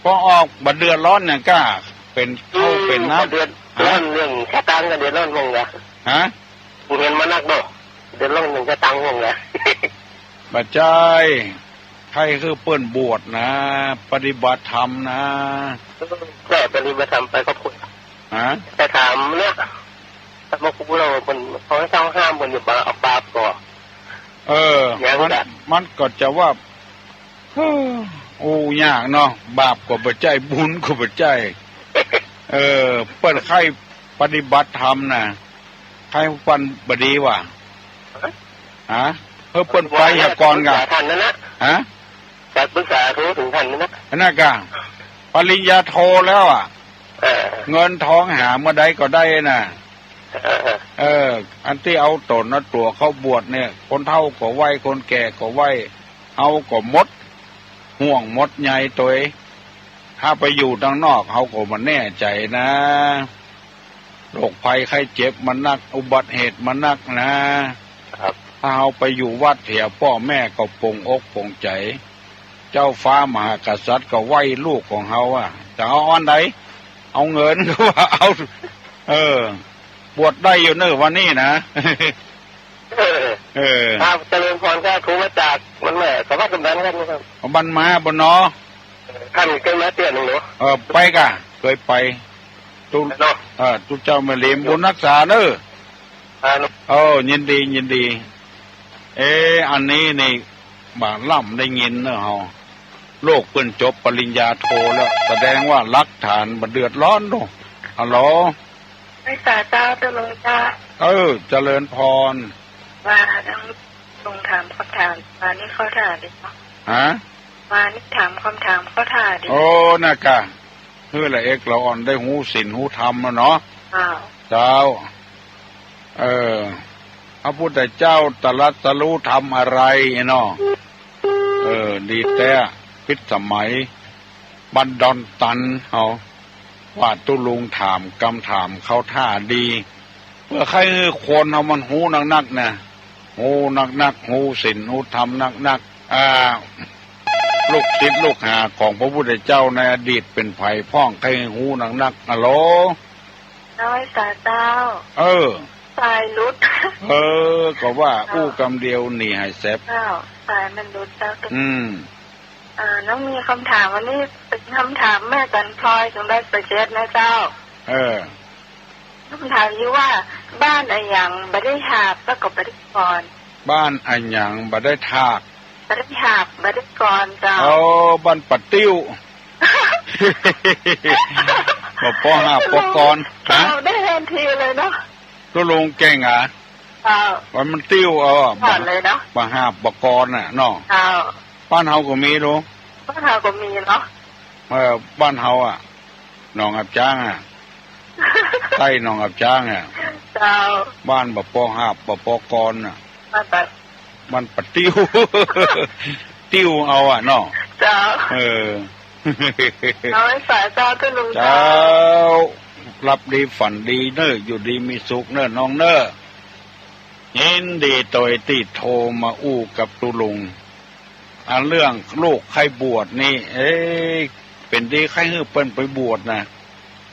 ป้อออกบ่เดือดร้อนหยังก้า เป๋นข้าวเป๋นน้ำ อืม บ่เดือดร้อน ฮะ เรื่องสตางค์ก็เดือดร้อนบ้างละ ฮะ เฮียนมานักเนาะ เดือดร้อนเรื่องสตางค์บ้างละ บ่ใจ้ ใค่หื้อเปิ้นบวชนะ ปฏิบัติธรรมนะ ก็ปฏิบัติธรรมไปก็พูด ฮะ แต่ถามเนี่ย ถ้ามาครูเราเปิ้น เขาให้เศร้าห้ามเปิ้นอยู่บาป บาปก่อ เออ อย่าง มัน นั้น มันก็จะว่า เฮ้อ โอ้ ยากเนาะ บาปก็บ่ใจ้ บุญก็บ่ใจ้ เออ เปิ้นใค่ปฏิบัติธรรมนะ ใค่เปิ้นบ่ดีหว่า ฮะ ฮะ เออ เปิ้นไปหาก่อนกะ ปรึกษาท่านนั่นนะ ฮะ จะปรึกษาโทรถึงท่านนั่นนะ อันนั้นกะ ปริญญาโทแล้วอะ เออ เงินทองหาเมื่อใดก็ได้น่ะ เออ เออ อันตี้เอาต๋นเอาตั๋วเข้าบวชเนี่ย คนเฒ่าก็ไหว้ คนแก่ก็ไหว้ เฮาก็หมดห่วงหมดใยตวย ถ้าไปอยู่ตังนอก เฮาก็บ่แน่ใจ๋นะ โรคภัยไข้เจ็บมันนัก อุบัติเหตุมันนักนะ ครับ ถ้าเฮาไปอยู่วัดเหีย ป้อแม่ก็โป่งอกโป่งใจ๋ เจ้าฟ้ามหากษัตริย์ก็ไหว้ลูกของเฮาอะ จะเอาอันใด เอาเงินก็ว่าเอา เออ บวชได้อยู่เน่อวันนี้นะ เออ เออ ครับ เจริญพรครับ โทรมาจากมันแหละสวัสดิ์กำนันครับ บ้านม่าบ่เนาะ ท่านเคยมาเตี้ยหนึ่งเนาะ เออ ไปก่ะ เคยไป ตุ๊ เนาะ เออ ตุ๊เจ้าแม่เหลียมบุญรักษาเน่อ อ่า เออ ยินดี ยินดี เอ๊ะ อันนี้นี่ บ่าล่ำได้ยินเน่อเฮา ลูกเปิ้นจบปริญญาโทแล้ว แสดงว่าหลักฐานบ่เดือดร้อนเนาะ ฮัลโหล ไหว้สาเจ้า เจริญเจ้า เออ เจริญพร ว่าต้องลงถามคำถาม มานี่เข้าท่าดีเนาะ ฮะ มานี่ถามคำถามเข้าท่าดี โอ้ น่ะกะ หื้อละเอกละอ่อนได้ฮู้ศีลฮู้ธรรมแล้วเนาะ อ้าว เจ้า เออ พระพุทธเจ้าตรัสรู้ธรรมอะไรเนาะ เออ ดีแต๊ พิสมัย บ้านดอนตันเฮา ว่าตุ๊ลุงถามกำถามเข้าท่าดี เปื้อใค่หื้อคนเฮามันฮู้นักๆ นะ ฮู้นักๆ ฮู้ศีลฮู้ธรรมนักๆ อ่า ลูกศิษย์ลูกหาของพระพุทธเจ้าในอดีตเป๋นใผพ่อง ใค่หื้อฮู้นักๆ ฮัลโหล ไหว้สาเจ้า เออ สายหลุด เออ ก็ว่า เจ้า อู้กำเดียวหนีหายแสบ เจ้า สายมันหลุดเจ้า อืม อ่า น้องมีคำถาม วันนี้เป๋นคำถามแม่จันพลอย สองร้อยแปดสิบเจ็ดนะเจ้า เออ คำถามอยู่ว่า บ้านอะหยังบ่ได้ถาก แล้วก็บ่ได้ถอน บ้านอะหยังบ่ได้ถาก บ่ได้หาบ บ่ได้กรเจ้า โอ้ บ้านปะติ้ว บ่ปอหาบปอกร เจ้า ฮะ ได้ทันทีเลยเนาะ ตุ๊ลุงเก่งอะ เจ้า ว่ามันติ้วเอาอะ ผ่านเลยเนาะ บ่หาบปอกรน่ะเนาะ เจ้า บ้านเฮาก็มีลูก บ้านเฮาก็มีเนาะ เออ บ้านเฮาอะ หนองอับจ๊างอะ ใต้หนองอับจ๊างอะ เจ้า บ้านบ่ปอหาบ บ่ปอกรน่ะ บ้านปะ บ้านปะติ้ว ติ้วเอาอะเนาะ เจ้า เออ เอาไว้สายเจ้า ตุ๊ลุงเจ้า เจ้า หลับดีฝันดีเน่อ อยู่ดีมีสุขเน่อน้องเน่อ ยินดีตวยตี้โทรมาอู้กับตุ๊ลุง อันเรื่องลูกใค่บวชนี่ เอ๊ะ เป๋นดีใค่หื้อเปิ้นไปบวชนะ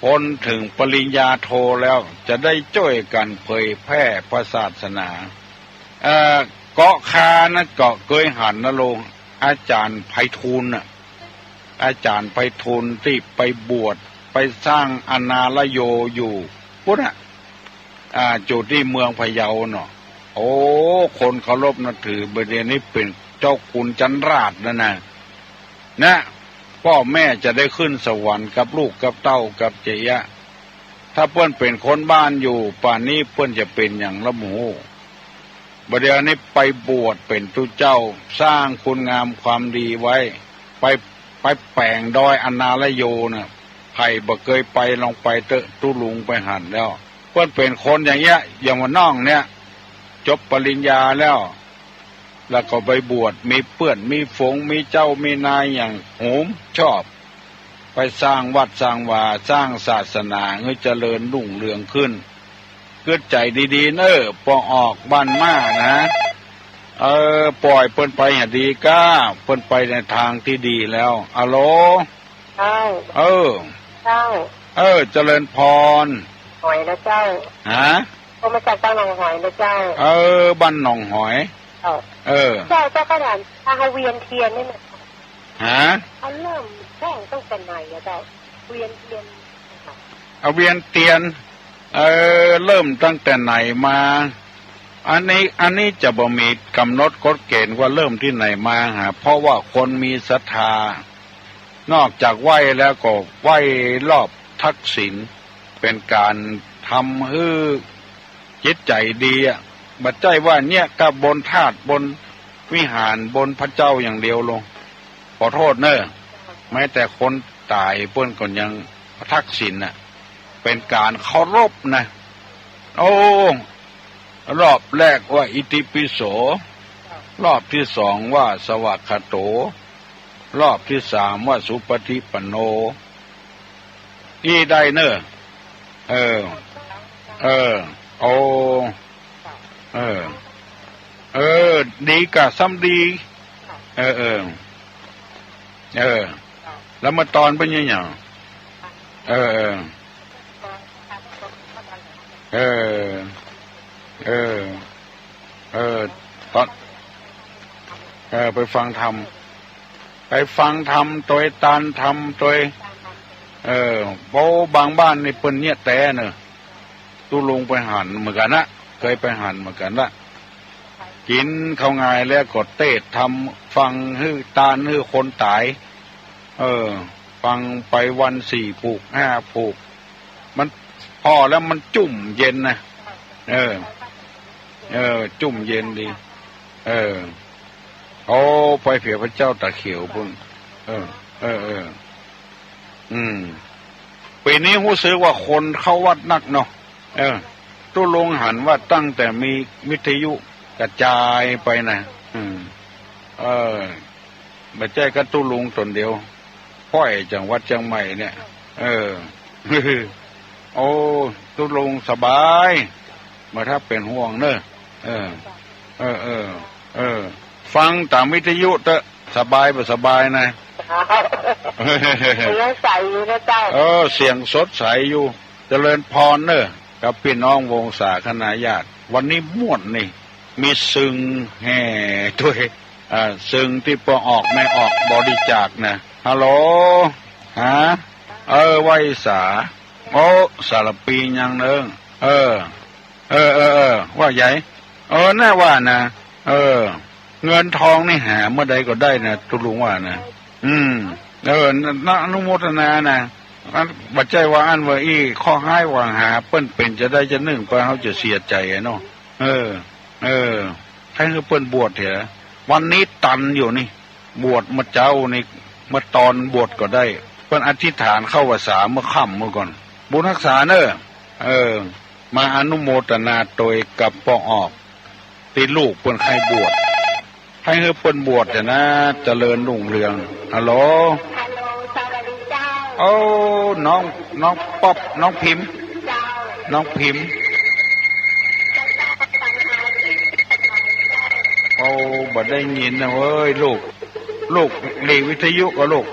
ปนเถิงปริญญาโทแล้ว จะได้จ้วยกั๋นเผยแพร่พระศาสนา เอ่อ เกาะคานะ เกาะเกยหันนะลูก อาจ๋ารย์ไพฑูรย์น่ะ อาจ๋ารย์ไพฑูรย์ตี้ไปบวช ไปสร้างอนาลโยอยู่ ปู๊นน่ะ อ่า อยู่ตี้เมืองพะเยาเนาะ โอ้ คนเคารพนับถือ บ่าเดี่ยวนี้เป๋นเจ้าคุณจันราชแล้วนะ นะ ป้อแม่จะได้ขึ้นสวรรค์กับลูกกับเต้ากับเจ๊ยะ ถ้าเปิ้นเป๋นคนบ้านอยู่ ป่านนี้เปิ้นจะเป๋นหยังละบ่ฮู้ บ่าเดี่ยวนี้ไปบวชเป๋นตุ๊เจ้า สร้างคุณงามความดีไว้ ไป ไปแป๋งดอยอนาลโยน่ะ ใผบ่เกยไปลองไปเต๊อะ ตุ๊ลุงไปหันแล้ว เปิ้นเป๋นคนอย่างเงี้ย อย่างว่าน้องเนี่ย จบปริญญาแล้ว แล้วก็ไปบวช มีเปื้อน มีฝูง มีเจ้า มีนายอย่างโหมชอบ ไปสร้างวัดสร้างวา สร้างศาสนาหื้อเจริญรุ่งเรืองขึ้น กึ๊ดใจ๋ดีๆ เน่อ ปอออกบ้านมานะ เออ ป่อยเปิ้นไปหาดีก้า เปิ้นไปในตางตี้ดีแล้ว อะโหล เจ้า เออ เจ้า เออ เจริญพร หอยนะเจ้า ฮะ โทรมาจากบ้านหนองหอยนะเจ้า เออ บ้านหนองหอย เจ้า เออ เจ้า เจ้าข้าถาม ถ้าเฮาเวียนเตียนนี่นะ ฮะ เฮาเริ่มแจ้งตั้งแต่ไหนอะเจ้า เวียนเตียน เอาเวียนเตียน เออ เริ่มตั้งแต่ไหนมา อันนี้ อันนี้จะบ่มีก๋ำหนดกฎเกณฑ์ว่าเริ่มตี้ไหนมาหา เพราะว่าคนมีศรัทธา นอกจากไหว้แล้วก็ไหว้รอบทักษิณ เป๋นก๋านทำหื้อจิตใจ๋ดีอะ บ่ใจ้ว่าเนี่ยก้าบนธาตุ บนวิหาร บนพระเจ้าอย่างเดียวลง ขอโทษเน่อ แม้แต่คนต๋ายเปิ้นก็ยังทักษิณน่ะ เป๋นก๋านเคารพนะ โอ้ รอบแรกว่าอิติปิโส รอบตี้สองว่าสวากขาโต รอบตี้สามว่าสุปฏิปันโน อี้ได้เน่อ เออ เออ โอ้ เออ เออ ดีก้าซ้ำดี เออ เออ เออ แล้วมาตอนเปิ้นเนี่ยหยัง เออ เออ เออ เออ เออ ตอน เออ ไปฟังธรรม ไปฟังธรรมตวย ตานธรรมตวย เออ โอ้ บางบ้านนี่เปิ้นเยียะแต๊เน่อ ตุ๊ลุงไปหันเหมือนกั๋นนะ เกยไปหันเหมือนกั๋นละ กิ๋นข้าวงายแล้วก็เตศน์ธรรม ฟังหื้อตานหื้อคนต๋าย เออ ฟังไปวันสี่ผูกห้าผูก มัน ผ่อแล้วมันจุ่มเย็นนะ เออ เออ จุ่มเย็นดี เออ โอ้ ไปเผียพระเจ้าต๋าเขียวปุ้น เออ เออ เออ อืม ปี๋นี้ฮู้สึกว่าคนเข้าวัดนักเนาะ เออ ตุ๊ลุงหันว่าตั้งแต่มีวิทยุกระจายไปนะ อืม เออ บ่ใจ้ก้าตุ๊ลุงต๋นเดียว ป้อยจังหวัดเจียงใหม่เนี่ย เออ โอ้ ตุ๊ลุงสบาย บ่ถ้าเป๋นห่วงเน่อ เออ เออ เออ เออ ฟังต๋ามวิทยุเต๊อะ สบายบ่สบายนะ เสียงใสอยู่นะเจ้า เออ เสียงสดใสอยู่ เจริญพรเน่อ กับปี้น้องวงศาคณาญาติ วันนี้ม่วนนี่ มีเซิงแห่ตวย อ่า เซิงตี้ป้อออกแม่ออกบริจาคนะ ฮัลโหล ฮะ เออ ไหว้สา โอ้ สารภียังเนิ่ง เออ เออ เออ เออ ว่าใหญ่ เออ น่าว่านะ เออ เงินทองนี่หาเมื่อใดก็ได้นะ ตุ๊ลุงว่านะ อืม เออ นะ อนุโมทนานะ อัน บ่ใจ้ว่าอั้นว่าอี้ เคราะห์ฮ้ายหวังหา เปิ้นเป๋นจาใดจานึ่งไป เฮาจะเสียใจ๋อะเนาะ เออ เออ ใค่หื้อเปิ้นบวชเถอะ วันนี้ตันอยู่นี่ บวชเมื่อเจ๊านี่ เมื่อตอนบวชก็ได้ เปิ้นอธิษฐานเข้าพรรษาเมื่อค่ำเมื่อก่อน บุญฮักษาเน่อ เออ มาอนุโมทนาตวยกับป้อออก ตี้ลูกเปิ้นใค่บวช ใค่หื้อเปิ้นบวชเถอะนะ เจริญรุ่งเรือง ฮัลโหล ฮัลโหล สวัสดีเจ้า โอ้ น้อง น้องป๊อป น้องพิมพ์ เจ้า น้องพิมพ์ โอ้ บ่ได้ยินนะเว้ย ลูก ลูก หลีวิทยุก่อลูก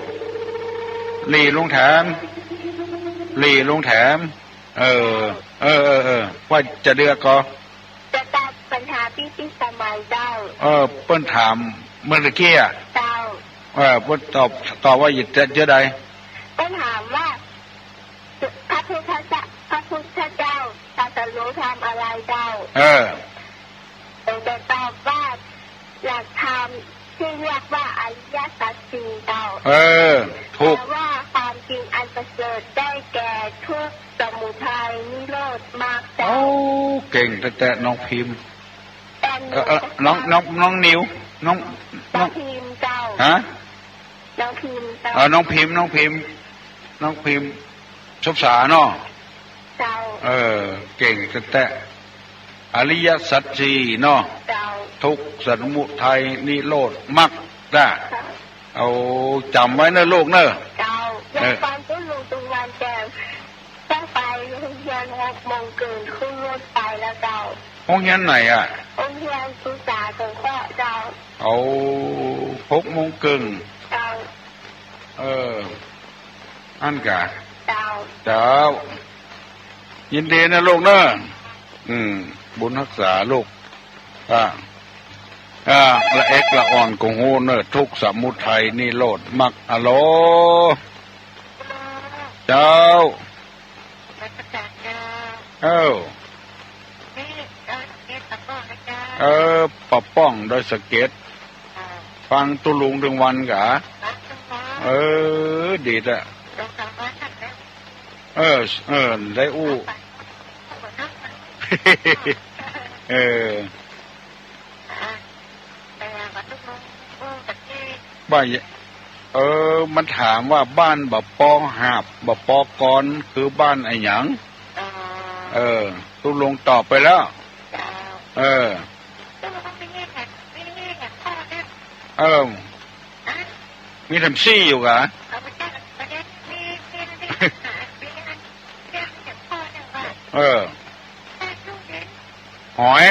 หลีลงแถม หลีลงแถม เออ เออ เออ เออ ว่าจะเลือกก่อ จะตอบปัญหาพิชิตสมัยเจ้า เออ เปิ้นถามเมื่อตะกี้อะ เจ้า เออ เปิ้นตอบ ตอบว่าจะ จะใด เปิ้นถามว่า พระพุทธเจ้า พระพุทธเจ้าตรัสรู้ธรรมอะไรเจ้า เออ ผมจะตอบว่า หลักธรรมที่เรียกว่าอริยสัจสี่เจ้า เออ ถูก แปลว่าความจริงอันประเสริฐได้แก่ทุกข์ สมุทัย นิโรธ มรรคเจ้า โอ้ เก่งแต๊ๆ น้องพิมพ์ แต่หนู เออ เออ น้อง น้อง น้องนิว น้อง น้อง น้องพิมพ์เจ้า ฮะ น้องพิมพ์เจ้า เออ น้องพิมพ์ น้องพิมพ์ น้องพิมพ์ สบสาเนาะ เจ้า เออ เก่งแต๊ๆ อริยสัจสี่เนาะ เจ้า ทุกข์ สมุทัย นิโรธ มรรค จ้ะ เจ้า เอาจ๋ำไว้เน่อลูกเน่อ เจ้า เออ อยากฟังตุ๊ลุงตุ๊กวัน แต่ต้องไปโฮงเฮียนหกโมงเกิ่ง ขึ้นรถไปแล้วเจ้า โฮงเฮียนไหนอะ โฮงเฮียนศึกษาสงเคราะห์เจ้า เอา หกโมงเกิ่ง เจ้า เออ อั้นกา เจ้า เจ้า ยินดีเน่อลูกเน่อ อืม บุญฮักษาลูก อ่า อ่า ละเอ็ดละอ่อนก็ฮู้เน่อ ทุกข์ สมุทัย นิโรธ มรรค อะโหล เจ้า เออ เออ ปะป้องดอยสะเก็ด ฟังตุ๊ลุงตึงวันกา เออ ดีละ เออ เออ ได้อู้ เออ บ้าน เออ มันถามว่าบ้านบ่ปอหาบ บ่ปอกร คือบ้านอะหยัง เออ ตุ๊ลุงตอบไปแล้ว เออ เออ มีแถมซี่อยู่กะ เออ หอย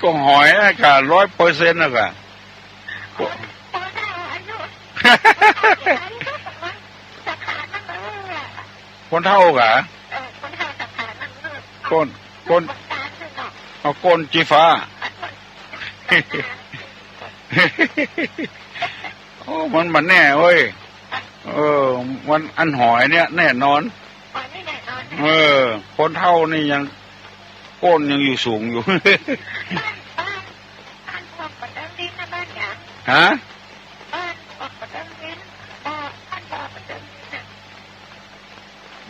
ก็หอยนะกะ ร้อยเปอร์เซ็นต์นะกะ คนเฒ่ากะ ก้น ก้น เอาก้นจีฟ้า โอ้ มัน มันแน่เว้ย เออ มัน อันหอยเนี่ยแน่นอน เออ คนเฒ่านี่ยัง ก้นยังอยู่สูงอยู่ ฮะ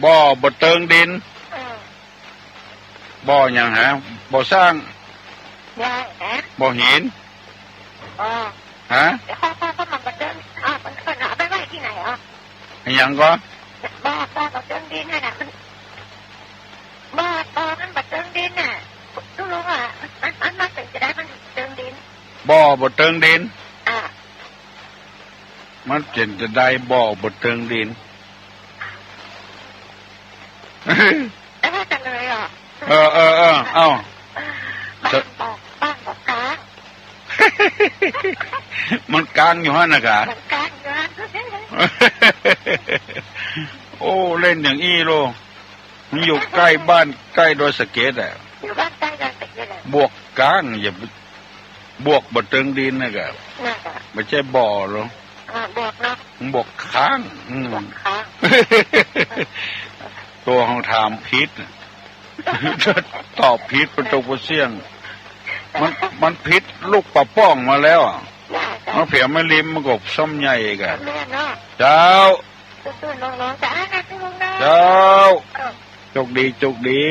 บ่อบ่เติงดิน บ่อหยังฮะ บ่อซ้าง บ่อหิน ฮะ หยังก็ บ่อ บ่อบ่เติงดินนั่นน่ะ มัน บ่อ บ่อมันบ่เติงดินน่ะ ตุ๊ลุงอะ มัน มัน มันเป๋นจะใดมันเติงดิน บ่อบ่เติงดิน อ่ะ มันเป๋นจะใดบ่อบ่เติงดิน แต่ว่าจะเลยอ่ะ เออ เออ เออ เอ้า บ้านบ่อ บ้านบ่อกลาง มันกลางอยู่หั้นนะกะ มันกลางอยู่หั้น โอ้ เล่นอย่างอี้โล มันอยู่ใก้บ้านใก้ดอยสะเก็ดอะ อยู่บ้านใก้ดอยสะเก็ดอะ บ่อกลาง อย่าไป บ่อบ่เติงดินนะกะ น่ะกะ บ่ใจ้บ่อหรอก อ่า บ่อเนาะ บ่อกลาง อืม บ่อกลาง ตัวเฮาถามผิด ตอบผิด ปะจงปะเสี้ยง มัน มันผิดลูกป๋าป้องมาแล้วอะ มาเผียแม่ริมมันก็ซ้ำใหญ่อีกอะ แม่นเนาะ เจ้า สู้ๆ น้องๆ จ้า สู้ๆ นะ เจ้า ครับ โชคดี โชคดี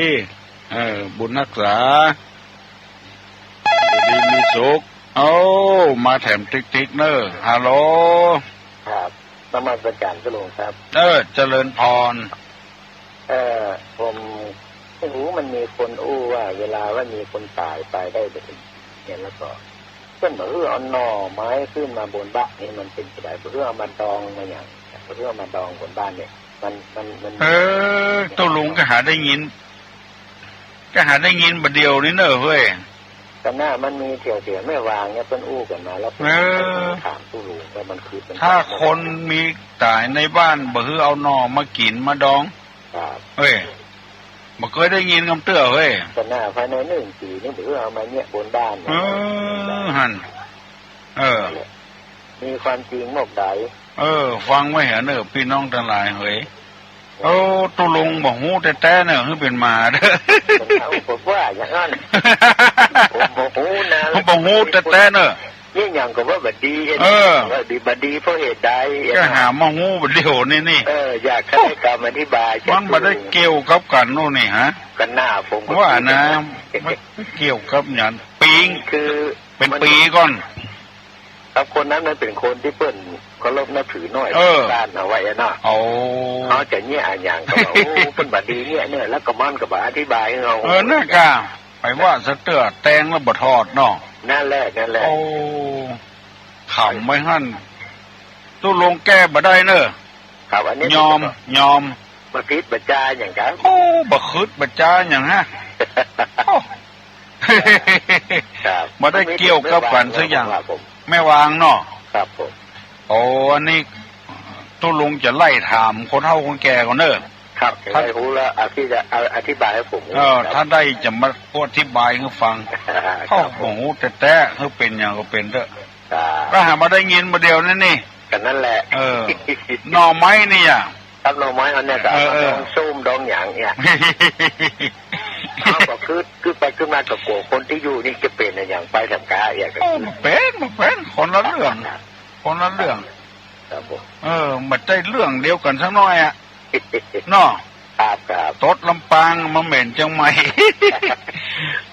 เออ บุญฮักษา อยู่ดีมีสุข โอ้ มาแถมติ๊กๆ เนอะ ฮัลโหล ครับ นมัสการครับหลวงครับ เออ เจริญพร เออ ผมบ่ฮู้ มันมีคนอู้ว่า เวลาว่ามีคนต๋ายไปได้บ่เถิงเนี่ย แล้วก็เปิ้นบ่า เออ เอาหน่อไม้ขึ้นมาบนบ้านนี่ มันเป๋นจะได๋ บ่า เออ เอามาดองมาหยัง บ่า เออ เอามาดองบนบ้านเนี่ย มัน มัน มัน เออ ตกลงก็หาได้ยิน ก็หาได้ยินบ่าเดี่ยวนี้เนอะเฮ้ย ก็น่ามันมีแถวๆ แม่วางเนี่ยเปิ้นอู้กั๋นมา แล้วผม เออ ถามตุ๊ลุงว่ามันคือ มัน ถ้าคนมีต๋ายในบ้านบ่า เออ เอาหน่อมากิ๋นมาดอง ครับ เฮ้ย บ่เกยได้ยินกำเตื้อเฮ้ย ก็น่าภายในหนึ่งปี๋นี่บ่า เออ เอามาเนี่ยบนบ้านเนี่ย เออ หั่น เออ มีความจริงมอกใด เออ ฟังไว้เหอะเนอะ ปี้น้องตังหลายเหย โอ้ ตุ๊ลุงบ่ฮู้แต๊ๆ เนอะ หื้อเป๋นหมาเด้อ ผมว่าอย่างนั้น ผมบ่ฮู้นะ ผมบ่ฮู้แต๊ๆ เนอะ เนี่ยหยังก็ว่าบ่ดี เออ ว่าดีบ่ดีเพราะเหตุใด ก็หามาฮู้บ่าเดี่ยวนี้นี่ เออ อยากจะได้กำอธิบาย มันบ่ได้เกี่ยวกับกั๋นโน่นนี่ฮะ ก็น่าผมก็ว่านะ มันเกี่ยวกับหยัง ปี๋ คือ เป๋นปี๋ก่อน ครับ คนนั้นมันเป๋นคนตี้เปิ้นเคารพนับถือน้อย เออ ต้านเอาไว้อะเนาะ โอ้ เขาจะเนี่ยอะหยังก็ว่า โอ้ เปิ้นบ่ดีเนี่ย เนี่ย แล้วก็มันก็บ่อธิบายหื้อเฮา เออ นั่นกะ ไปว่าสะเตื้อแตงแล้วบ่ถอดเนาะ นั่นแหละ นั่นแหละ โอ้ ขำไว้หั่น ตุ๊ลุงแก้บ่ได้เนอะ ครับ อันนี้ ยอม ยอม บ่ผิดบ่จ๋าหยังกั๋น โอ้ บ่ขึดบ่จ๋าหยังฮะ โอ้ ครับ บ่ได้เกี่ยวกับกั๋นสักอย่าง แม่วางเนาะ ครับผม โอ้ อันนี้ตุ๊ลุงจะไล่ถามคนเฒ่าคนแก่ก่อนเนอะ ครับ ถ้า จะได้ฮู้แล้ว อธิ อธิบายหื้อผม เออ ครับ ถ้าได้จะมาอธิบายหื้อฟัง ครับ โอ้โห แต๊ๆ หื้อเป๋นหยังก็เป๋นเต๊อะ ครับ ก็หามาได้ยินบ่าเดี่ยวนี้นี่ ก็นั่นแหละ เออ หน่อไม้นี่อะ ครับ หน่อไม้อันเนี้ยก็ เออ เอามา เออ ดองส้มดองหยังเนี่ย เขาก็กึ๊ด กึ๊ดไปกึ๊ดมาก็กั๋วคนตี้อยู่นี่จะเป๋นอะหยังไปแถมก้าเอียด โอ้ บ่เป๋น บ่เป๋น คนละเรื่อง คนละเรื่อง ครับผม เออ บ่ใจ้เรื่องเดียวกั๋นสักหน้อยอะ เนาะ ครับ ครับ ตดลำปางมาเหม็นเจียงใหม่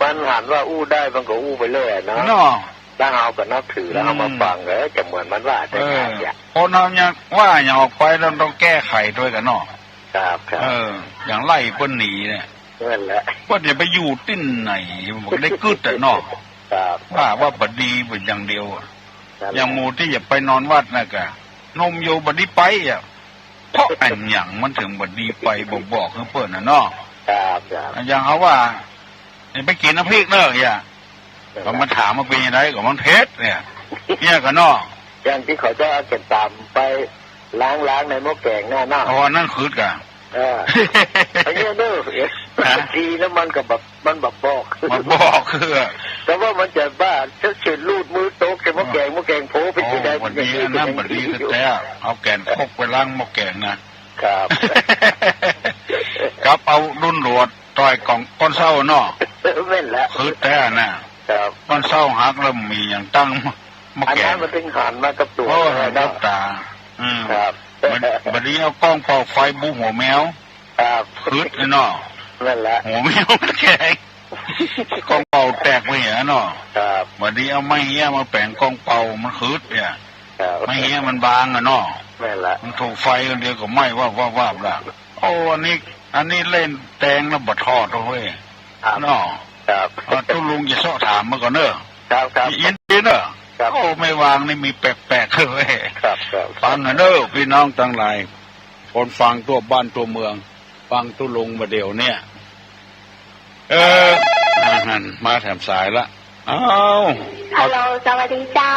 มันหันว่าอู้ได้มันก็อู้ไปเลยอะเนาะ เนาะ ถ้าเฮาก็นับถือแล้วเฮามาฟัง อืม เออ จะเหมือนมันว่าแต่ เออ อย่าง คนเฮายังว่าอย่างออกไปแล้วต้องแก้ไขตวยกั๋นเนาะ ครับ ครับ เออ อย่างไล่เปิ้นหนีเนี่ย นั่นแหละ เปิ้นจะไปอยู่ตี้ไหน มันได้กึ๊ดอะเนาะ ครับ ว่า ว่าบ่ดีไปอย่างเดียวอะ นั่นแหละ อย่างหมู่ตี้จะไปนอนวัดน่ะกะ หนุ่มอยู่บ่ดีไปอะ เพราะอะหยังมันเถิงบ่ดีไป บ่บอกหื้อเปิ้นน่ะเนาะ ครับ ครับ อย่างเขาว่า นี่ไปกิ๋นน้ำพริกเนอะ อย่า ก็มันถามว่าเป๋นจะได ก็มันเผ็ดเนี่ย เนี่ยกั๋นเนาะ อย่างตี้เขาจะเอาแก่นต๋ำไปล้างๆ ในหม้อแก๋งนั่นเนาะ อ๋อ อันนั้นขึดก่ะ เออ ไอ้เนี่ยเนอะ ฮะ ดีแล้วมันก็แบบ มันบ่บอก มันบอกคือ แต่ว่ามันจะบ้า ถ้าเฉยลูดมือตกใส่หม้อแก๋ง หม้อแก๋งโผล่ไป โอ้ ตี้ใด บ่ดี อันนั้นบ่ดีแต๊ๆ เอาแก่นคกไปล้างหม้อแก๋งนะ ครับ กับเอาดุ้นหลวดต่อยก้องก้อนเซ้าเนาะ แม่นละ คือแต๊น่ะ ครับ ก้อนเซ้าหักแล้วมีอย่างตั้งหม้อแก๋ง อันนั้นมันเถิงหันมากับตั๋ว โอ้ หันกับต๋า อืม ครับ บัด บัดนี้เอาก้องเป่าไฟบุหัวแมว ครับ ขึดเนาะ แม่นละ หัวแมวแก๋ง ก้องเป่าแตกไปเหียเนาะ ครับ บัดนี้เอาไม้เฮี้ยมาแป๋งก้องเป่ามันขึดเนี่ย ครับ ไม้เฮี้ยมันบางอะเนาะ แม่นละ มันถูกไฟอันเดียวก็ไหม้วาบๆๆ ละ โอ้ อันนี้ อันนี้เล่นแตงแล้วบ่ถอดเว้ย ครับ เนาะ ครับ เอาตุ๊ลุงจะเซาะถามมาก่อนเนอะ ครับ ครับ ยินดีเนอะ ครับ โอ้ แม่วางนี่มีแปลกๆ เว้ย ครับ ครับ ฟังเนอะปี้น้องตังหลาย คนฟังทั่วบ้านทั่วเมือง ฟังตุ๊ลุงบ่าเดี่ยวเนี่ย เออ อาหันมาแถมสายละ อ้าว ฮัลโหล สวัสดีเจ้า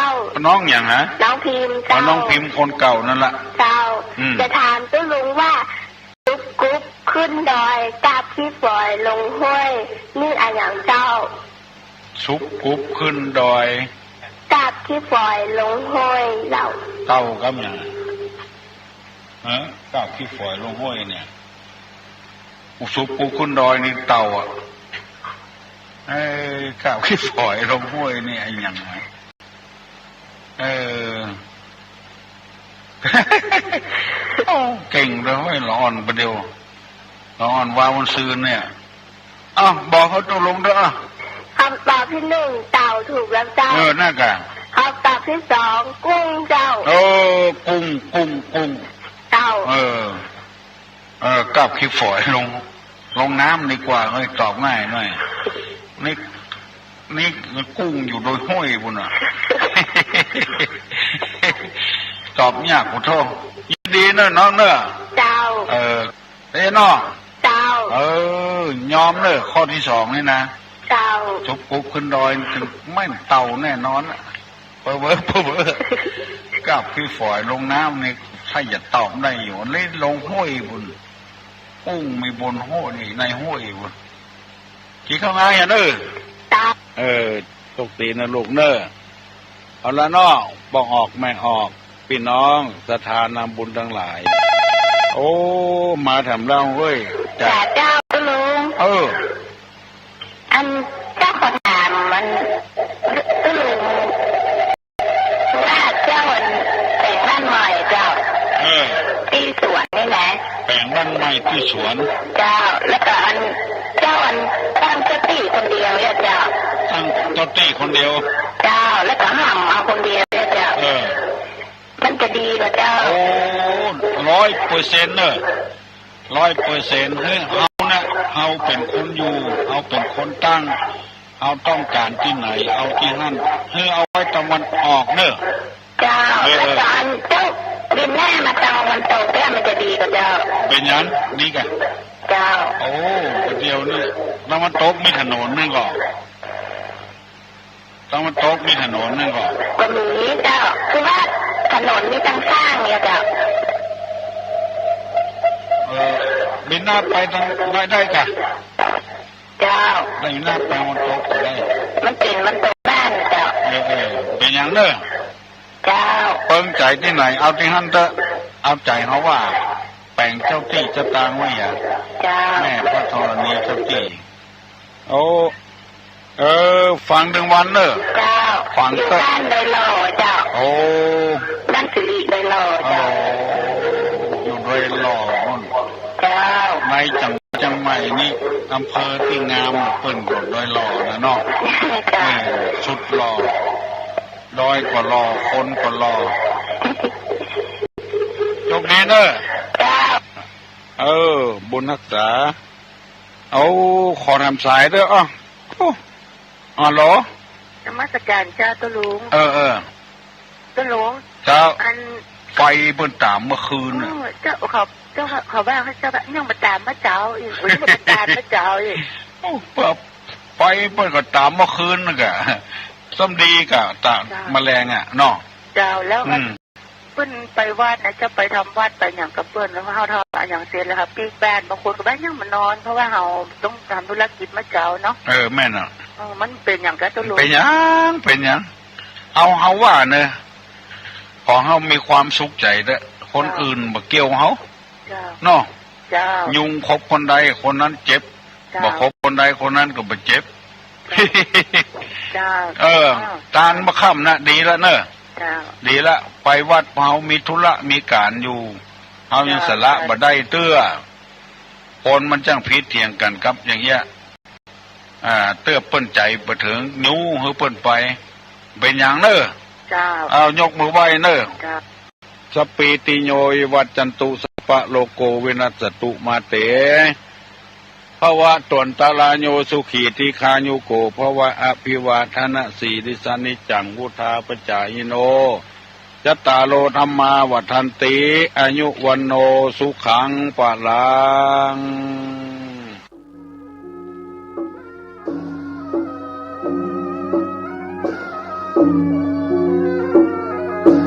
น้องหยังฮะ น้องพิมพ์เจ้า อ๋อ น้องพิมพ์คนเก่านั่นละ เจ้า อืม จะถามตุ๊ลุงว่า ซุบกุบขึ้นดอย กาบขี้ฝอยลงห้วย นี่อะหยังเจ้า ซุบกุบขึ้นดอย กาบขี้ฝอยลงห้วยเจ้า เต้ากับหยัง ฮะ กาบขี้ฝอยลงห้วยเนี่ย สุบกุ๊บขึ้นดอยนี่เต่าอะ เออ กาบขี้ฝอยลงห้วยนี่อะหยังวะ เออ โอ้ เก่งเลยเว้ย ละอ่อนประเดี๋ยว ละอ่อนว่าวันซืนเนี่ย เอ้า บอกเขาตกลงเด้อ คำตอบที่หนึ่ง เต่า ถูกแล้วเจ้า เออ นั่นกะ คำตอบที่สอง กุ้งเจ้า เออ กุ้ง กุ้ง กุ้ง เต่า เออ เออ กาบขี้ฝอยลง ลงน้ำดีกว่า เอ้ย ตอบง่ายหน่อย นี่ นี่กุ้งอยู่โดยห้วยปุ้นน่ะ ตอบยาก ขอโทษ ยินดีเนอะน้องเนอะ เจ้า เออ เอ้ยเนาะ เจ้า เออ ยอมเนอะ ข้อที่สองนี่นะ เจ้า สุบกุ๊บขึ้นดอยถึงแม่นเต่าแน่นอนอะ เผลอๆ เผลอๆ กาบขี้ฝอยลงน้ำนี่ ใครจะตอบได้อยู่ เล่นลงห้วยปุ้น กุ้งมีบนห้วยนี่ ในห้วยปุ้น กิ๋นข้าวงายอะเนอะ เจ้า เออ โชคดีนะลูกเนอะ เอาละเนาะ ป้อออกแม่ออก ปี้น้องศรัทธานำบุญตังหลาย โอ้ มาแถมเล่าเฮ้ย จ้ะ จ้ะเจ้า ตุ๊ลุง เออ อันเจ้าขอถามมัน ตุ๊ลุง ว่าเจ้าอันแป๋งบ้านใหม่เจ้า เออ ตี้สวนนี่นะ แป๋งบ้านใหม่ตี้สวน เจ้า แล้วก็อันเจ้าอันตั้งเจ้าตี้คนเดียวเนี่ยเจ้า ตั้งเจ้าตี้คนเดียว เจ้า แล้วก็ห้ำเอาคนเดียวเนี่ยเจ้า เออ มันจะดีบ่เจ้า โอ้ ร้อยเปอร์เซ็นต์เนอะ ร้อยเปอร์เซ็นต์ เฮ้ย เฮานะ เฮาเป๋นคนอยู่ เฮาเป๋นคนตั้ง เฮาต้องก๋านตี้ไหน เอาตี้หั้น เฮ้ย เอาไว้ตะวันออกเนอะ เจ้า เออ แล้วตอนเจ้าบินหน้ามาตะวันตกเนี่ยมันจะดีกว่าเจ้า เป๋นหยัง ดีกะ เจ้า โอ้ เดี๋ยวนี้ตะวันตกมีถนนนึ่งก่อ ตะวันตกมีถนนนึ่งก่อ บ่มีเจ้า คือว่าถนนมีตังข้างเนี่ยเจ้า เออ บินหน้าไปตางใดได้กะ เจ้า ได้หน้าไปตะวันตกก็ได้ มันเป๋นมันตกบ้านเจ้า เออ เออ เป๋นหยังเนอะ เจ้า เปิงใจ๋ตี้ไหน เอาตี้หั้นเต๊อะ เอาใจ๋เฮาว่า แป๋งเจ้าตี้เจ้าตางไว้หยัง เจ้า แม่พระธรณีเจ้าตี้ โอ้ เออ ฟังตึงวันเนอะ เจ้า ฟังเต๊อะ อยู่บ้านดอยหล่อเจ้า โอ้ บ้านสิริดอยหล่อเจ้า โอ้ อยู่ดอยหล่อนู่น เจ้า ในจังหวัดเจียงใหม่นี่ อำเภอตี้งามเปิ้นก็ดอยหล่อนะเนาะ เจ้า เออ สุดหล่อ ดอยก็หล่อ คนก็หล่อ โชคดีเนอะ เจ้า เออ บุญฮักษา เอา ขอถามสายเต๊อะ อ้าว โอ้ ฮัลโหล นมัสการเจ้าตุ๊ลุง เออ เออ ตุ๊ลุง เจ้า อัน ไฟเปิ้นต๋ามเมื่อคืนน่ะ เออ เจ้า เขา เจ้า เขาว่า เจ้าว่ายังบ่ต๋ามมาเจ้าอีก โอ้ย ยังบ่ต๋ามมาเจ้าอีก โอ้ ไฟเปิ้นก็ต๋ามเมื่อคืนนั่นกะ ซ้ำดีกะต๋าม เจ้า แมลงอะเนาะ เจ้า แล้ว อืม เปิ้นไปวัดนะ เจ้าไปทำวัดไปหยังกับเปิ้น แล้วเฮาทำอะหยังเสร็จแล้วค่ะ ปิ๊กบ้าน บางคนก็ว่ายังมานอน เพราะว่าเฮาต้องทำธุรกิจมาเจ้าเนาะ เออ แม่นอะ เออ มันเป๋นหยังกะตุ๊ลุง เป๋นหยัง เป๋นหยัง เอา เฮาว่าเนอะ ขอเฮามีความสุขใจ๋เต๊อะ คน เจ้า อื่นบ่เกี่ยวเฮา เจ้า เนาะ เจ้า ยุงขบคนใดคนนั้นเจ็บ เจ้า บ่ขบคนใดคนนั้นก็บ่เจ็บ เจ้า เออ เจ้า ตานบ่ค่ำนะ ดีละเนอะ เจ้า ดีละ ไปวัดเฮามีธุระมีก๋านอยู่ เฮายัง เจ้า สละบ่ได้เตื้อ คนมันจั้งผิดเถียงกั๋นกับอย่างเงี้ย อ่า เตื้อเปิ้นใจ๋บ่เถิง ยู้หื้อเปิ้นไป เป๋นหยังเนอะ เจ้า เอา ยกมือไหว้เนอะ เจ้า สัพพีติโยวิวัชชันตุ สัพพะโรโควินัสสตุ มาเต ภวัตวันตราโย สุขีทีฆายุโก ภวะ อภิวาทะนะสีลิสสะ นิจจังวุฑฒาปะจายิโน จัตตาโร ธัมมา วัฑฒันติ อายุ วัณโณ สุขัง พะลัง